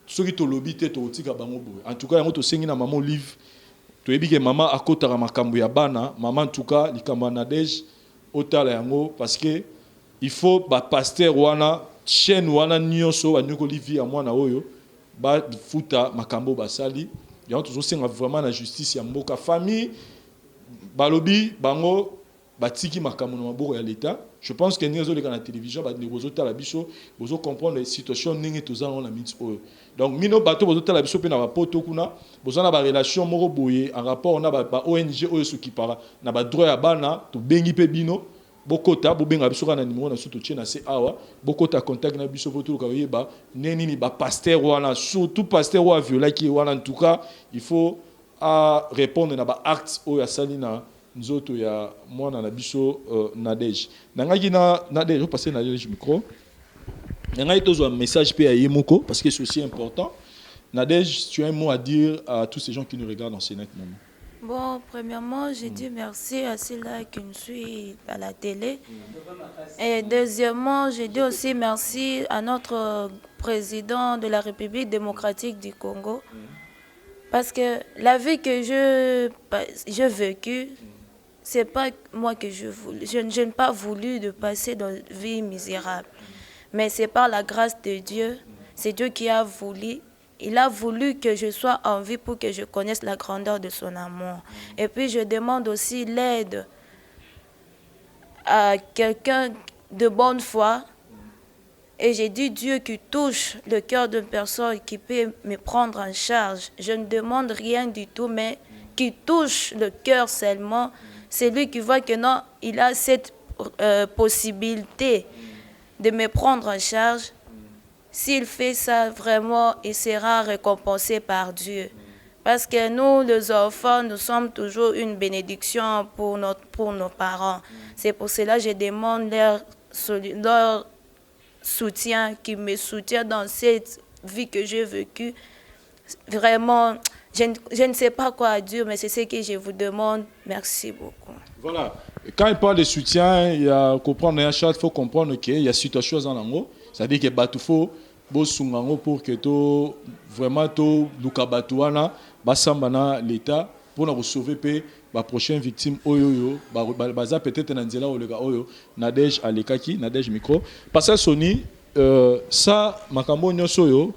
soki tolobi te, tokotika bango boye. En tout cas, yango tosengi na mama Olive. Toyebi ke mama akotaka makambo ya bana. Mama, en tout cas, likambo ya Nadege, otala yango, parce que il faut bapasteur wana, chaîne wana nyonso banyokoli vie ya mwana oyo, bafuta makambo basali. Yango tozosenga vraiment na justice ya mboka. Famille balobi bango batiki makambo na maboko ya l'État. Je pense que ndenge ezoleka na télévision, bandeko bozotala biso, bozocomprendre situation ndenge toza nango na minute oyo. Donc mino bato bozotala biso mpe na bapoto kuna, boza na barelation moko boye en rapport na ba ONG oyo esokipaka na badroit ya bana, tobengi mpe bino, bokota, bobenga biso kaka na numéro na biso totie na se awa. Bokota contact na biso po toluka koyeba ndenge nini bapasteur wana, surtout pasteur oyo aviolaki ye wana. En tout cas, il faut a répondre na baacte oyo asali na nzoto ya mwana na biso Nadege. Nangaki na Nadege, opase Nadege micro na ngai, tozwa message mpe ya ye moko, parce que c'est aussi important. Nadege, tu as un mot à dire à tous ces gens qui nous regardent en ce net moment? Bon, premièrement, je dis merci à ceux-là qui me suivent à la télé. Et deuxièmement, je dis aussi merci à notre président de la République démocratique du Congo. Parce que la vie que je j'ai vécue, c'est pas moi que je voulais. Je n'ai pas voulu de passer dans une vie misérable. Mais c'est par la grâce de Dieu, c'est Dieu qui a voulu. Il a voulu que je sois en vie pour que je connaisse la grandeur de son amour. Et puis je demande aussi l'aide à quelqu'un de bonne foi. Et j'ai dit Dieu qui touche le cœur d'une personne qui peut me prendre en charge. Je ne demande rien du tout, mais qui touche le cœur seulement. C'est lui qui voit que non, il a cette possibilité de me prendre en charge. S'il fait ça, vraiment, il sera récompensé par Dieu. Parce que nous, les enfants, nous sommes toujours une bénédiction pour nos parents. C'est pour cela que je demande leur soutien, qui me soutient dans cette vie que j'ai vécue. Vraiment, je ne sais pas quoi dire, mais c'est ce que je vous demande. Merci beaucoup. Voilà. Quand il parle de soutien, il y a comprendre un chat, il faut comprendre qu'il y a situation en ango. C'est-à-dire que bato faut bosunga ngo pour que to vraiment to luka bato wana basamba na l'État pour na sauver pe ba prochaine victime oyo oyo baza peut-être na nzela oleka oyo Nadège alekaki. Nadège, micro. Pasteur Sony, ça makambo nyonso oyo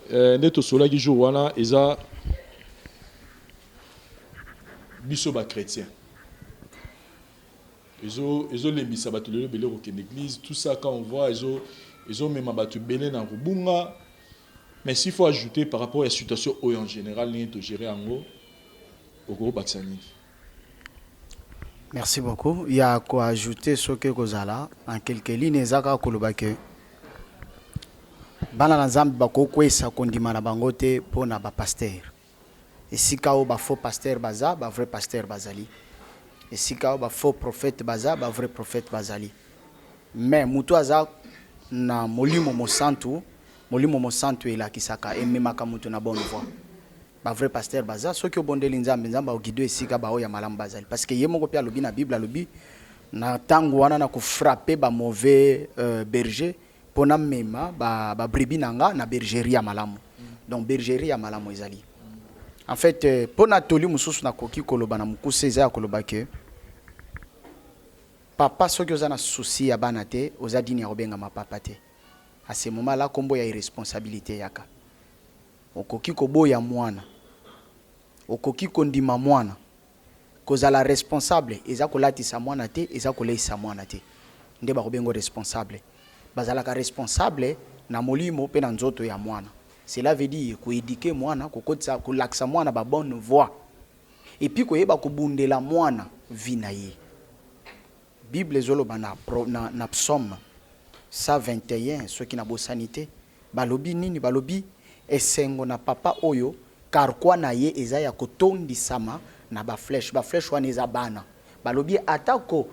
nde tosolaki jour wana, eza biso bachrétien ezolembisa bato lelo ebele kokende église. Tout ça, quand on voit, ezomema bato ebele na kobunga. Mais s'il faut ajouter par rapport à la situation oyo en général, ndenge togérer yango, okobakisa nini? Merci beaucoup. Il y a quoi ajouter? Soki kozala en quelques lignes, eza kaka koloba ke bana na Nzambe bakokwesa kondima na bango te mpo na bapasteur. Esika oyo bafaux pasteur baza, bavrai pasteur bazali. Esika oyo bafaux prophète baza, bavrai prophète bazali. Mais motu aza na Molimo Mosantu, Molimo Mosantu elakisaka, ememaka motu na bonne voie. Bavrai pasteur baza. Soki obondeli Nzambe, Nzambe akoguider esika baoyo ya malamu bazali, parce que ye moko mpe alobi na Bible, alobi na ntango wana na kofrapper bamauvais berger mpo namema babrebis na nga na bergerie ya malamu. Donc bergerie ya malamu ezali en fait mpo na toli mosusu nakoki koloba na mokuse, eza ya koloba ke Papa soki oza na souci ya bana te oza digne ya kobengama papa te. A ce moment là kombo ya irresponsabilite eyaka. Okoki koboya mwana, okoki kondima mwana. Kozala responsable eza kolatisa mwana te, eza koleisa mwana te nde bakobenga yo responsable. Bazalaka responsable na molimo pe na nzoto ya mwana. Cela veut dire ko eduquer mwana, kokotisa, kolakisa mwana ba bonne voie et puis koyeba kobundela mwana vie na ye. Bible ezoloba na, na, na psaume 121 soki nabosani te, balobi nini? Balobi esengo na papa oyo carquois na ye eza ya kotondisama na ba flèches. Ba flèches wana eza bana. Balobi ata ko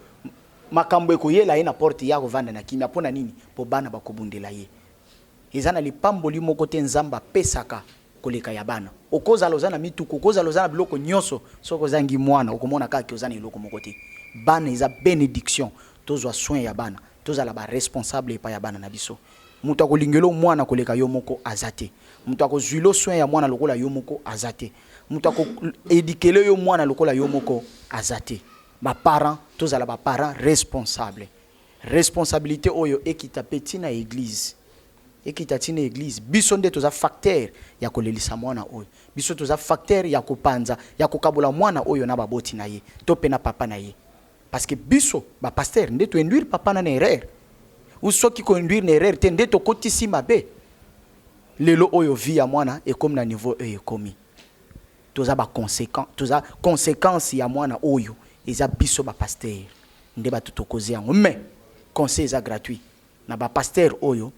makambo ekoyela ye na porte, ye akovanda na kimia. Pona nini? Po bana bakobundela ye. Eza na lipamboli moko te Nzambe apesaka koleka ya bana. Okozala oza na mituka, okozala oza na biloko nyoso, soki ozangi mwana okomona kaka ke oza na eloko moko te. Bana eza benediction, tozwa soin ya bana, tozala ba responsable epai ya bana na biso. Moto akolingela yo mwana koleka yo moko aza te. Moto akozuila yo soin ya mwana lokola yo moko aza te. Moto ako eduquer yo mwana lokola yo moko aza te. Ba parents, tozala ba parents responsable. Responsabilite oyo ekita pe ti na eglise. Ekita ti na eglise. Biso nde toza facteur ya kolelisa mwana oyo. Biso toza facteur ya kopanza, ya kokabola mwana oyo na baboti na ye to pe na papa na ye. Parce que biso ba pasteurs nde to induire papa na na erreur. Ou soki ko induire na erreur te nde tokotisi mabe. Lelo oyo vie ya mwana ekomi na niveau oyo ekomi. Toza ba consequent, toza consequence ya mwana oyo eza biso ba pasteurs nde batu to cause yango mais conseil eza gratuit na ba pasteurs oyo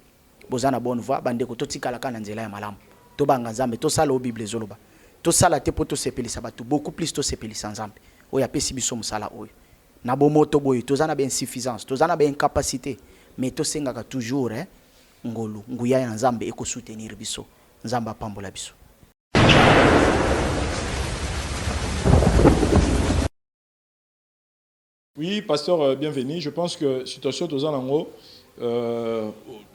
boza na bonne voie ba ndeko totikala kaka na nzela ya malamu tobanga Nzambe tosala oyo bible ezoloba tosala te po tosepelisa batu beaucoup plus tosepelisa Nzambe oyo apesi biso musala oyo na bomoto boye toza na ba insuffisance toza na ba incapacite mais tosengaka toujours eh ngolu nguya ya Nzambe eko soutenir biso Nzambe apambola biso. Oui, pasteur, euh, bienvenue. Je pense que situation toza nango euh,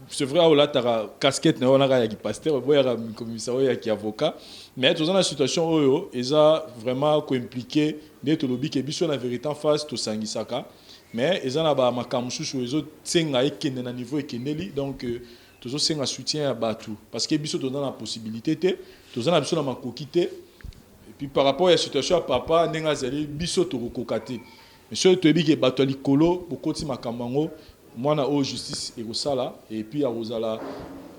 c'est vrai olataka casquette na wana ya ki pasteur boyaka komisa oyo ya ki avocat mais toza na situation oyo eza vraiment ko impliquer nde tolobi ke biso na vérité en face tosangisaka mais eza na ba makambo mosusu ezosenga ekende na niveau ekendeli donc euh, tozosenga soutien ya bato parce que biso toza na possibilité te toza na biso na makoki te Et puis par rapport ya situation ya papa ndenge azali biso tokokoka te. Mais soki toyebi ke bato ya likolo bokoti makambo yango mwana oyo justice ekosala et puis akozala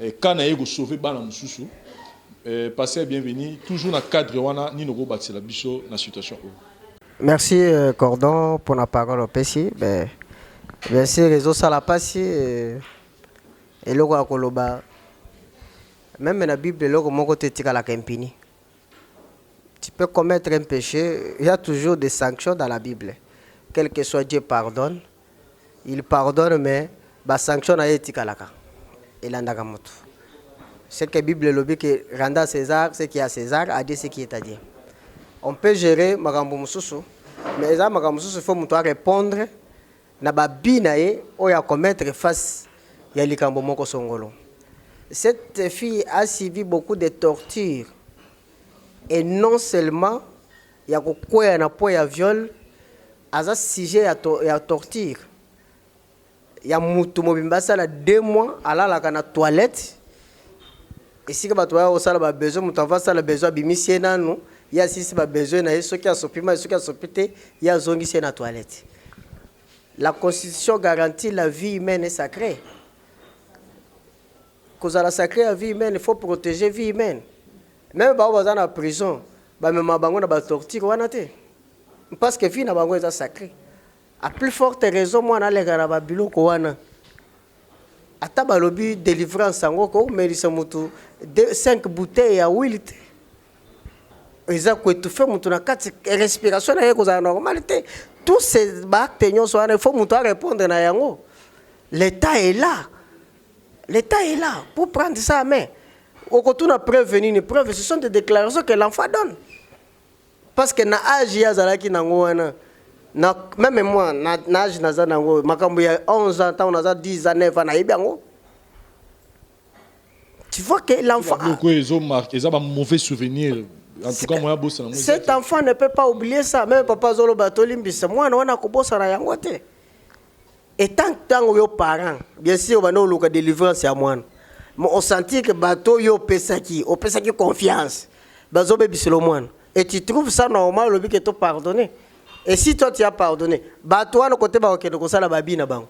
eh, cas na ye ekosauve bana mosusu. Eh, pasteur bienvenu toujours na cadre wana nini okobakisela biso na situation oyo? Merci euh, Cordon pour la parole opesi. Ben, bien sûr ezosala pasi euh, eloko ya koloba meme na Bible eloko moko te etikalaka impuni. Tu peux commettre un péché, il y a toujours des sanctions dans la Bible. Quel que soit Dieu pardonne, il pardonne mais ba sanction na ye etikalaka elandaka moto. Ce que Bible elobi que rendre à César ce qui est à César, à Dieu ce qui est à Dieu. On peut gérer makambo mosusu, mais eza makambo mosusu il faut moto a répondre na ba but na ye oyo a commettre face ya likambo moko songolo. Cette fille a subi beaucoup de tortures et non seulement ya kokweya na point ya viol, aza sujet ya, to, ya torture ya mutu mobimba asala deux mois alalaka na toilette esika bato baya kosala ba besoin moto ava asala besoin abimisi ye nanu ye asilisi ba besoin na ye soki asopi mai soki asopi te ye azongisi ye na toilette la constitution garantit la vie humaine est sacrée kozala sacré ya vie humaine il faut protéger vie humaine même bao baza na prison bamema bango na batorture wana te parce que vie na bango eza sacré à plus forte raison mwana aleka na babiloko wana Ata balobi delivrance yango ko melisa mutu 5 bouteilles ya huile te eza ko étouffer mutu na kati respiration na ye kozala normal te tous ces ba actes nyonso wana il faut mutu a répondre na yango l'état est là l'état est là pour prendre ça à main okotuna preuve nini preuve ce sont des déclarations que l'enfant donne Parce que na age ye azalaki nango wana na meme moi na, na age naza nango makambo ya 11 ans ntango naza 10 ans 9 ans nayebi yango tu vois que l'enfant biloko ezo marque eza ba mauvais souvenir en tout cas moya bosana yango cet enfant ne peut pas oublier ça même papa azoloba tolimbisa mwana wana akobosana yango te. Etant ntango yo parent, bien sûr obanda koluka délivrance ya mwana, mais osentir que bato oyo opesaki, opesaki confiance, bazobebisela mwana, et tu trouves ça normal, olobi ke to pardonner. Et si toi tu as pardonné, bato wana kote bakokende kosala babi na bango,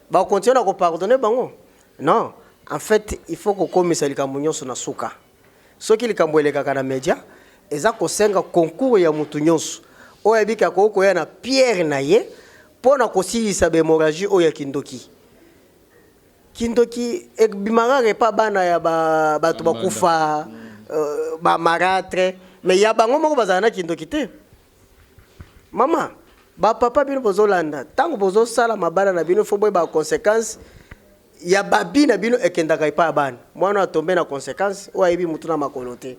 bakocontinue na kopardonner bango? Non, en fait il faut kokomisa likambo nyonso na suka. Soki likambo elekaka na média, eza kosenga concours ya motu nyonso oyo ayebiki akoki koya na pierre na ye mpo na kosilisa bahémorragie oyo ya kindoki. Kindoki ebimaka kaka epa bana ya bato bakufa, bamarâtre, mais ya bango moko bazala na kindoki te. Mama, bapapa, bino bozolanda, ntango bozosala mabala na bino, fo boyeba conséquence ya babi na bino ekendaka epai ya bana. Mwana atombe na conséquence oyo ayebi mutu na makolo te,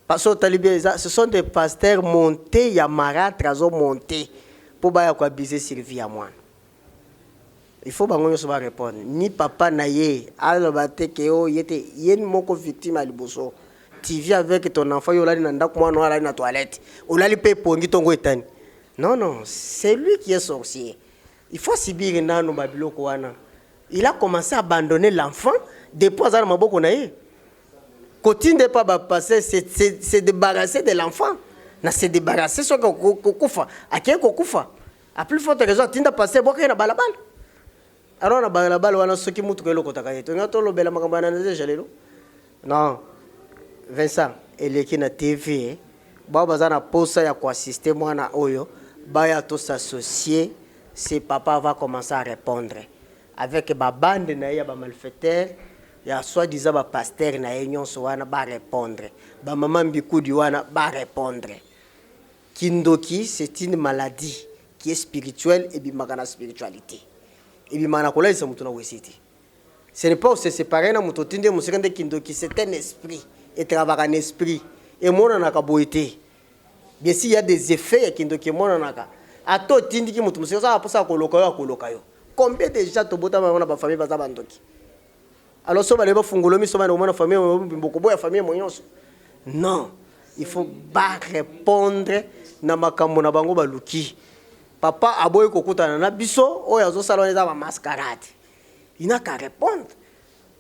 parce que otali bien, eza, ce sont des pasteurs montés ya marâtre, azomonte mpo baya koabuser sur vie ya mwana. Il faut bango nyonso barépondre. Ni papa na ye aloba te ke oyo ye te, ye moko victime ya liboso. Tu vis avec ton enfant, yo olali na ndako, mwana oyo alali na toilette, olali mpe epongi ntongo etani. Non, non, c'est lui qui est sorcier. Il faut subir nano babiloko wana. Il a commencé à abandonner l'enfant depuis aza na maboko na ye. Kotinda epa bapasteur, c'est débarrasser de l'enfant, na se débarrasser. Soki kokufa, akei kokufa, à plus forte raison atinda pasteur bwakei na balabala. Alors na balabala wana, soki mutuka elokotaka ye, tonga tolobela makambo ya Nadege lelo? Non, Vincent, eleki na TV. Bao baza na posa ya koassister mwana oyo, baya tos'associer. Ce papa va commencer à répondre avec babande na ye ya bamalfaiteur, ya soi-disant bapasteur na ye nyonso wana, barépondre. Bamama mbikudi wana barépondre. Kindoki, c'est une maladie qui est spirituelle. Ebimaka na spiritualité, ebimaka na kolalisa moto na wese te. Ce n'est pas se séparer na moto otindi ye mosika nde kindoki. C'est un esprit, etravaka na esprit, emonanaka boye te. Bien sûr, il y a des effets ya kindoki emonanaka. Ata otindiki moto mosika, osala mposa koloka yo, akoloka yo. Combien déjà tobotama yango na bafamille baza bandoki? Alors so bale bafungola miso bana, omona famille bokoboya famille mo nyonso. Non, il faut barépondre na makambo na bango baluki. Papa aboyi kokutana na biso, oyo azosala wana eza bamascarade. Il n'a qu'à répondre.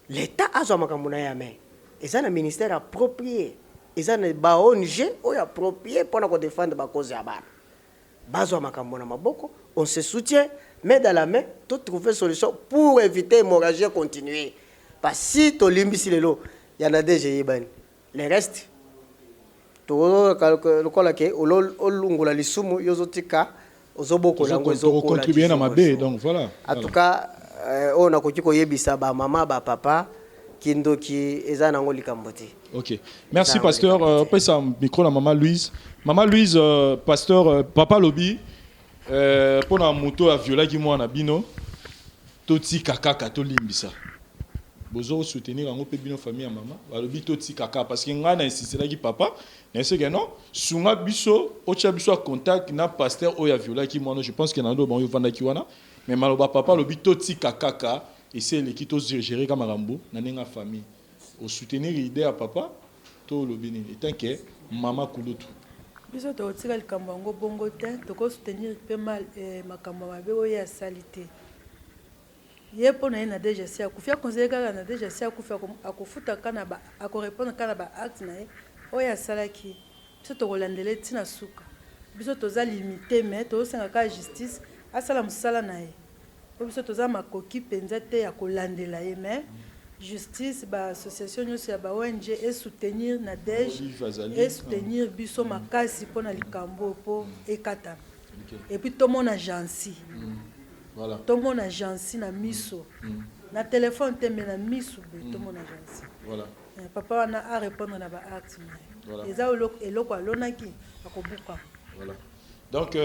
L'État azwa makambo na ye ya mai. Eza na ministère approprié, eza na ba ONG oyo approprié mpona kodéfendre bacause ya bana. Bazwa makambo na maboko, on se soutient, main dans la main, to trouver solution pour éviter hémorragie continuer. Parce si tolimbisi lelo ya Nadege, eyebani le reste, lokola ke olungola lisumu, yo ozotika, ozobokola yango. Tokocontribue na mabe, donc voilà. En tout cas, oyo nakoki koyebisa bamama, bapapa, kindoki eza nango likambo te. Ok, merci pasteur. Opesa micro na mama Louise. Mama Louise, pasteur, papa lobi mpona moto aviolaki mwana bino, totika kaka, tolimbisa. Bozo soutenir yango mpe bino famille ya mama? Balobi totika kaka, parce que ngai na insistelaki papa na eseke non, sunga biso, otya biso ya contact na pasteur oyo aviolaki mwana. Je pense que na ndo bango ovandaki wana, mais maloba papa alobi totika kaka, esi eleki, togérer ka makambo na ndenge ya famille. Osoutenir idée ya papa to olobi nini en tant que mama kulutu? Biso tokotika likambo yango bongo te. Tokosoutenir mpe mal makambo mabe oyo asali te. Ye mpo na ye, Nadege asi akufi, aconsidérer kaka Nadege asi akufi, akofuta kaka na akorépondre kaka na baacte na ye oyo asalaki. Biso tokolandela ye ntina suka. Biso toza limité, mais tozosenga kaka justice asala mosala na ye, po biso toza makoki mpenza te ya kolandela ye. Mais justice, baassociation nyonso ya ba ONG esoutenir Nadege, esoutenir biso makasi mpona likambo mpo ekatana. Et puis tomona Jansi. Voilà. Tomona Jansi na miso. Na telefone te, mais na miso boye tomona Jansi. Voilà. Papa wana arépondre na baacte na ye. Voilà. Eza eloko alonaki, akobuka. Voilà. Donc,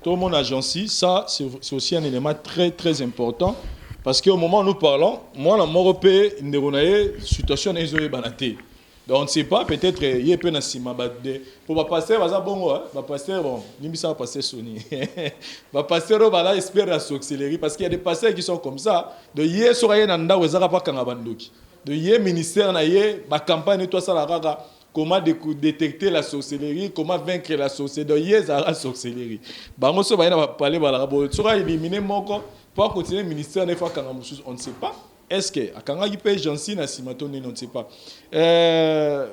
tout le monde agence, ça, c'est aussi un élément très, très important. Parce qu'au moment où nous parlons, moi, la mort situation n'est te. Donc, on ne sait pas, peut-être, il y a peu na sima, pour ba pasteur, baza bongo, hein, ba pasteur, bon, nimisa pasteur Sony. Ba pasteur, ba espère la sorcellerie, parce qu'il y a des pasteurs qui sont comme ça. De ye soka ye na ndako ezaka pa kanga bandoki. De ye ministère na ye, ba campagne, tout ça, la kaka. Comment detecter la sorcellerie, comment vaincre la sorcellerie. Donc ye ezalaka sorcellerie. Bango soki baye na ba palais balaka boye, soki a éliminer moko po a continuer ministère na ye faut akanga mosusu, on ne sait pas. Est-ce que akangaki pe Jeancy na sima to nini, on ne sait pas. Euh,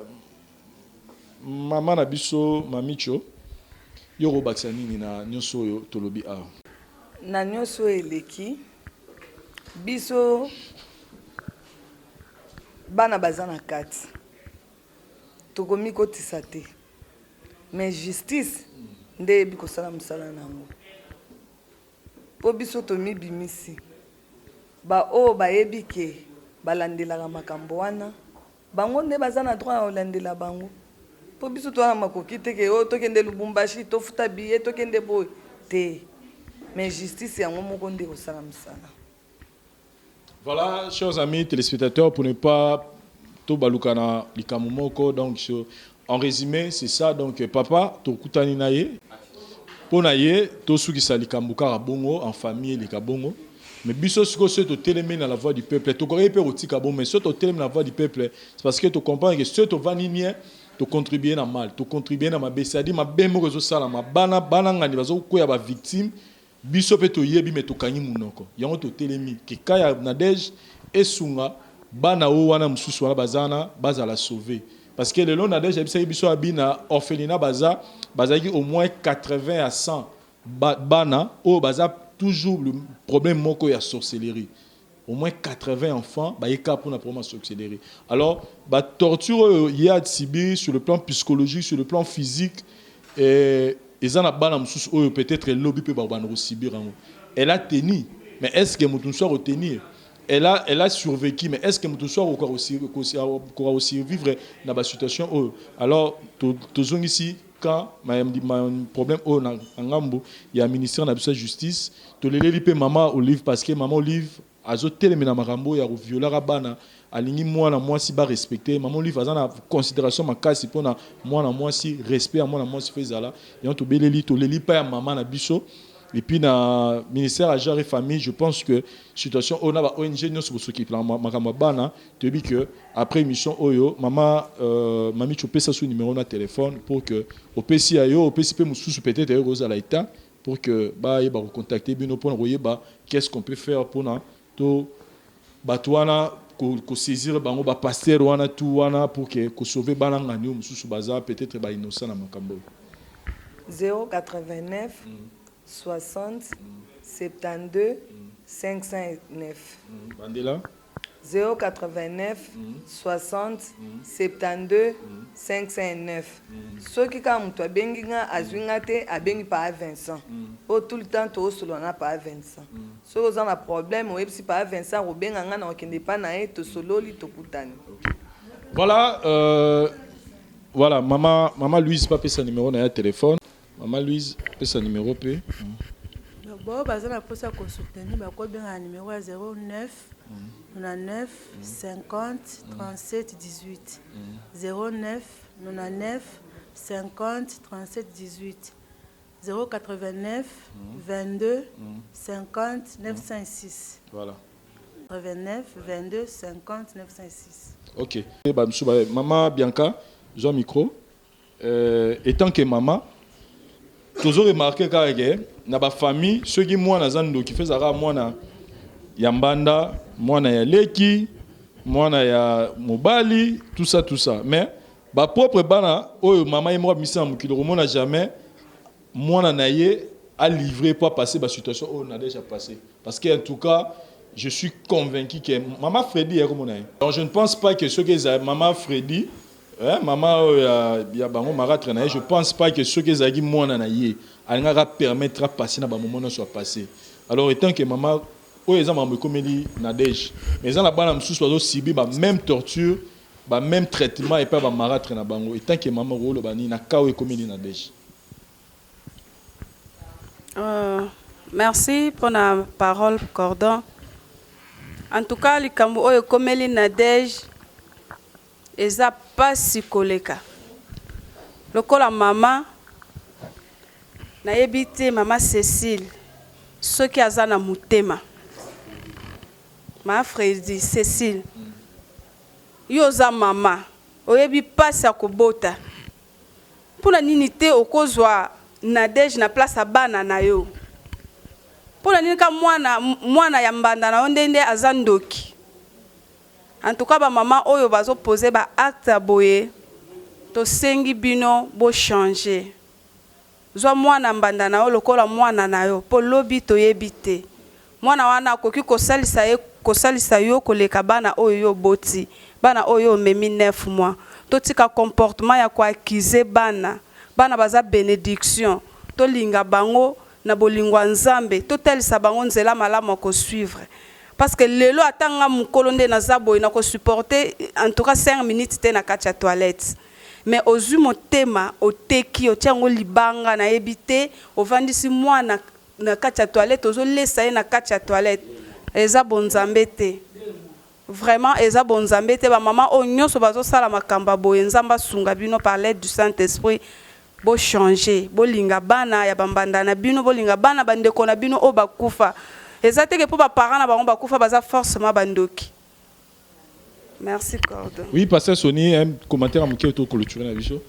mama na biso Mamicho, yo okobakisa nini na nyonso oyo tolobi awa? Na nyonso oyo eleki biso bana baza na kati. Tokomikotisa te mais justice nde eyebi kosala mosala na yango po biso tomibimisi ba oyo bayebi ke balandelaka makambo wana bango nde baza na droit ya kolandela bango po biso toza na makoki te ke oh tokende Lubumbashi tofuta billet tokende boye te mais justice yango moko nde ekosala mosala. Voilà, chers amis téléspectateurs, pour ne pas tout baluka na likambo moko, donc en résumé, c'est ça. Donc papa, tokutani na ye, mpo na ye tosukisa likambo kaka bongo en famille eleka bongo. Mais biso sikoyo soki totelemi na la voix du peuple, tokoki mpe kotika bongo, mais soki totelemi na la voix du peuple, c'est parce que tocomprendre que soki tovandi nie, tocontribue na mal, tocontribue na mabe, c'est-à-dire mabe moko ezosalama, bana bana ngani bazokwea ba victime. Biso pe toyebi mais tokangi munoko yango totelemi que cas ya Nadège esunga bana oyo wana mususu wana baza wana bazala sauve parce que lelo Nadège ayebisaki biso abi na orphelinat baza bazalaki au moins 80 à 100 bana oyo baza toujours le problème moko ya sorcellerie au moins 80 enfants baye kaka pona problème ya sorcellerie alors ba torture oyo ye a subir sur le plan psychologique sur le plan physique eh, eza na bana mosusu oyo peut-être lobi pe bakobanda ko subir yango. Elle a tenu mais est-ce que moto mosusu ako tenir? Elle a, elle a survécu mais est-ce que moto mosusu akokoka ko survivre na ba situation oyo? Alors tozongisi quand ma, ma problème oyo na ngambo ya ministère na biso ya justice. Toleleli pe mama Olive parce que mama Olive azo telemela makambo oyo ya ko violaka bana, alingi mwana mwasi ba respecter ye. Mama Olive aza na consideration makasi pona mwana mwasi, respect ya mwana mwasi faut ezala. Yango tobeleli, toleli pa ya mama na biso. Et puis na ministère ya genre et famille, je pense que situation oyo na ba ONG nionso bosokipelaka makambo ya bana, toyebi que après emission oyo mama euh, Mamicho pesa su numero na telephone pour que opesi ya yo, opesi pe mosusu peut-être yo kozala etat pour que bayeba ko contacter bino pona koyeba qu'est-ce qu'on peut faire pona to bato wana ko, ko saisir bango ba pasteur wana tout wana pour que ko sauver bana ngani oyo mosusu baza peut-être ba innocent na makambo oyo. 089 60 72 509. Bandela. 089 60 72 509 soki kaka mutu abengi nga azwi nga te abengi paa Vincent po tout le temps toosolola na paa Vincent soki oza na problème oyebisi paa Vincent akobenga nga nakokende epa na ye tosololi tokutani. Voilà euh, voilà maman maman Louise pa pesa numéro na ya téléphone. Maman Louise pesa numero pe. Donc baoyo baza na mposa ya kosoutenir bakobenga na numero ya 09 99 50 37 18 09 99 50 37 18 089 22 50 906 Voilà. 89 22 50 906. Ok. Ba misusu ba maman Bianca zwa micro. Euh, etant que maman tozo remarquer kaka ke na ba famille soki mwana aza ndoki fo ezalaka mwana ya mbanda, mwana ya leki, mwana ya mobali, tout ça tout ça, mais ba propre bana oyo mama ye moko abimisi na mokili okomona jamais mwana na ye a livrer po a passer ba situation oyo Nadège a passer. Parce que en tout cas je suis convaincu que maman Freddy ya komona ye. Donc je ne pense pas que soki eza maman Freddy hein, maman oyo ya, ya bango maratre na ye, je pense pas que soki ezalaki mwana na ye alingaka permettre a passer na ba moment nyonso a passer. Alors etant que maman oyo eza makambo ekomeli Nadège, mais eza na bana mosusu bazo subir ba même torture, ba même traitement epai ba maratre na bango. Etant que maman okoloba nini na cas oyo ekomeli Nadège? Euh, merci pona parole cordon. En tout cas likambo oyo ekomeli Nadège eza pasi koleka. Lokola mama nayebi te mama Cecile soki aza na motema. Ma Fredy, Cecile yo oza mama. Oyebi pasi ya kobota. Pona nini te okozwa Nadège na place ya bana na yo? Pona nini ka mwana mwana ya mbanda na yo nde nde aza ndoki? En tout cas ba maman oyo bazo poser ba actes ya boye tosengi bino bo changer. Zwa mwana mbanda na yo lokola mwana na yo po lobi toyebi te. Mwana wana akoki kosalisa ye kosalisa yo koleka bana oyo yo oboti, bana oyo yo omemi 9 mois. Totika comportement ya ko accuser bana. Bana baza benediction. Tolinga bango na bolingo ya Nzambe, totalisa bango nzela malamu ya ko suivre. Parce que lelo ata nga mukolo nde naza boye nako supporter en tout cas 5 minutes te na kati ya toilette. Mais ozui motema oteki otie yango libanga nayebi te ovandisi mwana na kati ya toilette ozo lesa ye na kati ya toilette eza bonzambe te vraiment eza bonzambe te ba maman oyo nionso bazo sala makambo ya boye nzambe asunga bino par l'aide du saint esprit bo changer bolinga bana ya ba mbanda na bino bolinga bana ba ndeko na bino oyo bakufa eza te ke po ba parents na bango bakufa baza forcement ba ndoki Merci cordon. Oui pasteur Sony un commentaire ya moke to clôturer na biso.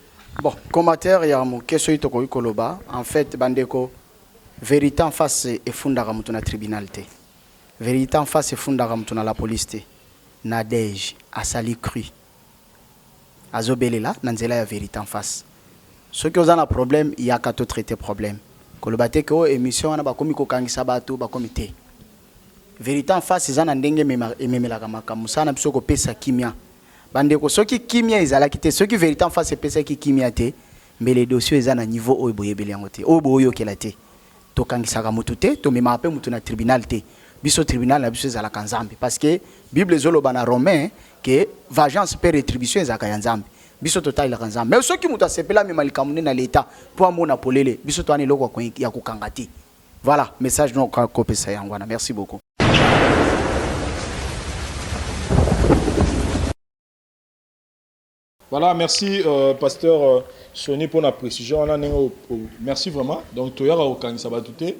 Bon commentaire ya moke soki tokoki koloba en fait bandeko verite en face efundaka moto na tribunal te verite en face efundaka moto na la police te Nadège asali cru azobelela na nzela ya verite en face soki oza na problème yaka to traiter problème koloba te ke oh emission wana bakomi kokangisa bato bakomi te Verite en face eza na ndenge ememelaka makambo. Mosala na biso kopesa kimia. Ba ndeko soki kimia ezalaki te, soki verite en face epesaki kimia te, mbele dossier oyo eza na niveau oyo boyebeli yango te, oyo boyokela te. Tokangisaka mutu te, tomemaka pe mutu na tribunal te. Biso tribunal na biso ezalaka Nzambe parce que bible ezoloba na Romains que vengeance pe retribution ezalaka ya Nzambe. Biso totalelaka Nzambe. Mais soki mutu asepeli amema likambo nde na l'etat po amona polele, biso toza na eloko ya kokanga te. Voilà message no kopesa yango wana merci beaucoup. Voilà, merci euh, pasteur euh, Sony pour la précision. On a merci vraiment. Donc toyaka kokangisa bato te,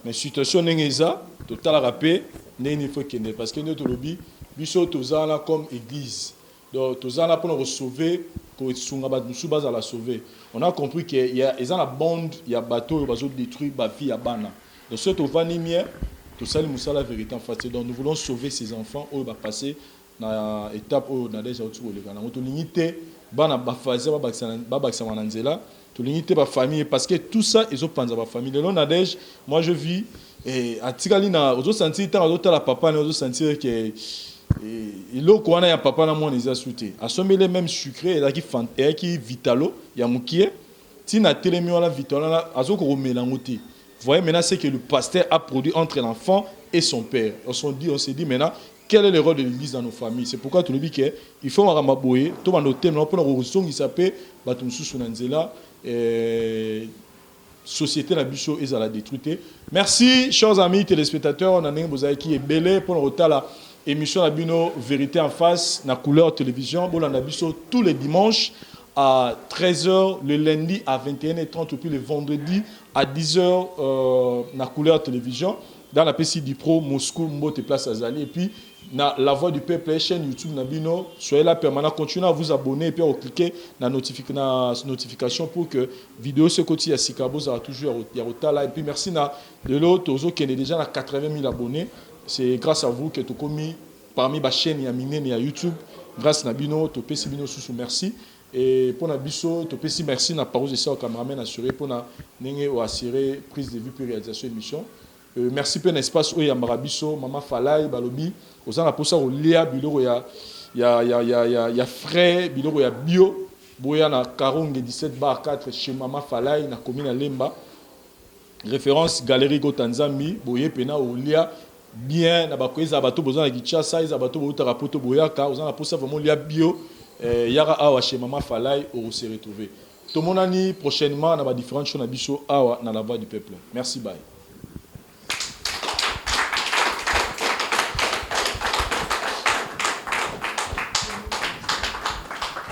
mais situation ndenge eza, totalaka pe ndenge il faut kende parce que nde tolobi biso tozala comme église. Donc toza wana pona ko sauver, ko sunga batu mosusu bazala sauver. On a compris que ya eza na bande ya bato oyo bazo detruire ba vie ya bana. Donc soki tovandi nie, tosali musala verite en face te. Donc nous voulons sauver ces enfants oyo ba passer na etape oyo Nadège auti koleka nango. Tolingi te bana ba phase babakisama na nzela. Tolingi te ba famille parce que tout ça ezo panza ba famille. Lelo Nadège, moi je vis eh, atikali na ozo sentir tango azo tala papa na ozo sentir que eh, eloko wana ya papa na mwana eza su te. Asombeli même sucré ezalaki fanta, ezalaki vitalo ya mukie. Tina atelemi wana vitalo wana azo komela yango te. Voyez maintenant ce que le pasteur a produit entre l'enfant et son père. On se dit, on se dit maintenant quel est le rôle de l'église dans nos familles? C'est pourquoi tolobi que il faut makambo ya boye tobanda kotelemela mpona kozongisa mpe bato mosusu na nzela eh, société na biso ezala détruite te. Merci chers amis téléspectateurs na ndenge bozalaki ebele mpona kotala émission na bino Vérité en face na couleur télévision. Bolanda biso tous les dimanches à 13h, le lundi à 21h30 et puis le vendredi à 10h euh, na couleur télévision. Dans la PC Dipro, Moscou, Mbote Place Azali. Et puis, na La Voix du Peuple, chaîne YouTube na bino, soyez là permanent, continuez à vous abonner et puis à cliquer na, notifi na notification pour que vidéo ce côté ya sika bozala toujours ya kotala. Et puis merci na lelo tozo kende déjà na 80 000 abonnés. C'est grâce à vous que tokomi parmi ba chaîne ya minene ya YouTube. Grâce na bino, topesi bino susu merci. Et pona biso topesi merci na Parous Esau cameraman assuré pona ndenge o assurer prise de vue puis réalisation émission. Euh, merci pe na espace oyo eyambaka biso mama Falay balobi oza na posa kolia biloko ya ya ya ya ya, ya frais biloko ya bio boya na Karonge 17 bar 4 chez mama Falay na commune ya Lemba référence galerie Gota Nzambi boye pena olia bien na bako ezala bato boza na Kinshasa ezala bato boutaka poto boyaka oza na posa vraiment olia bio eh, yaka awa chez mama Falay oko se retrouver tomonani prochainement na ba différentes shows na biso awa na la voix du peuple merci bye.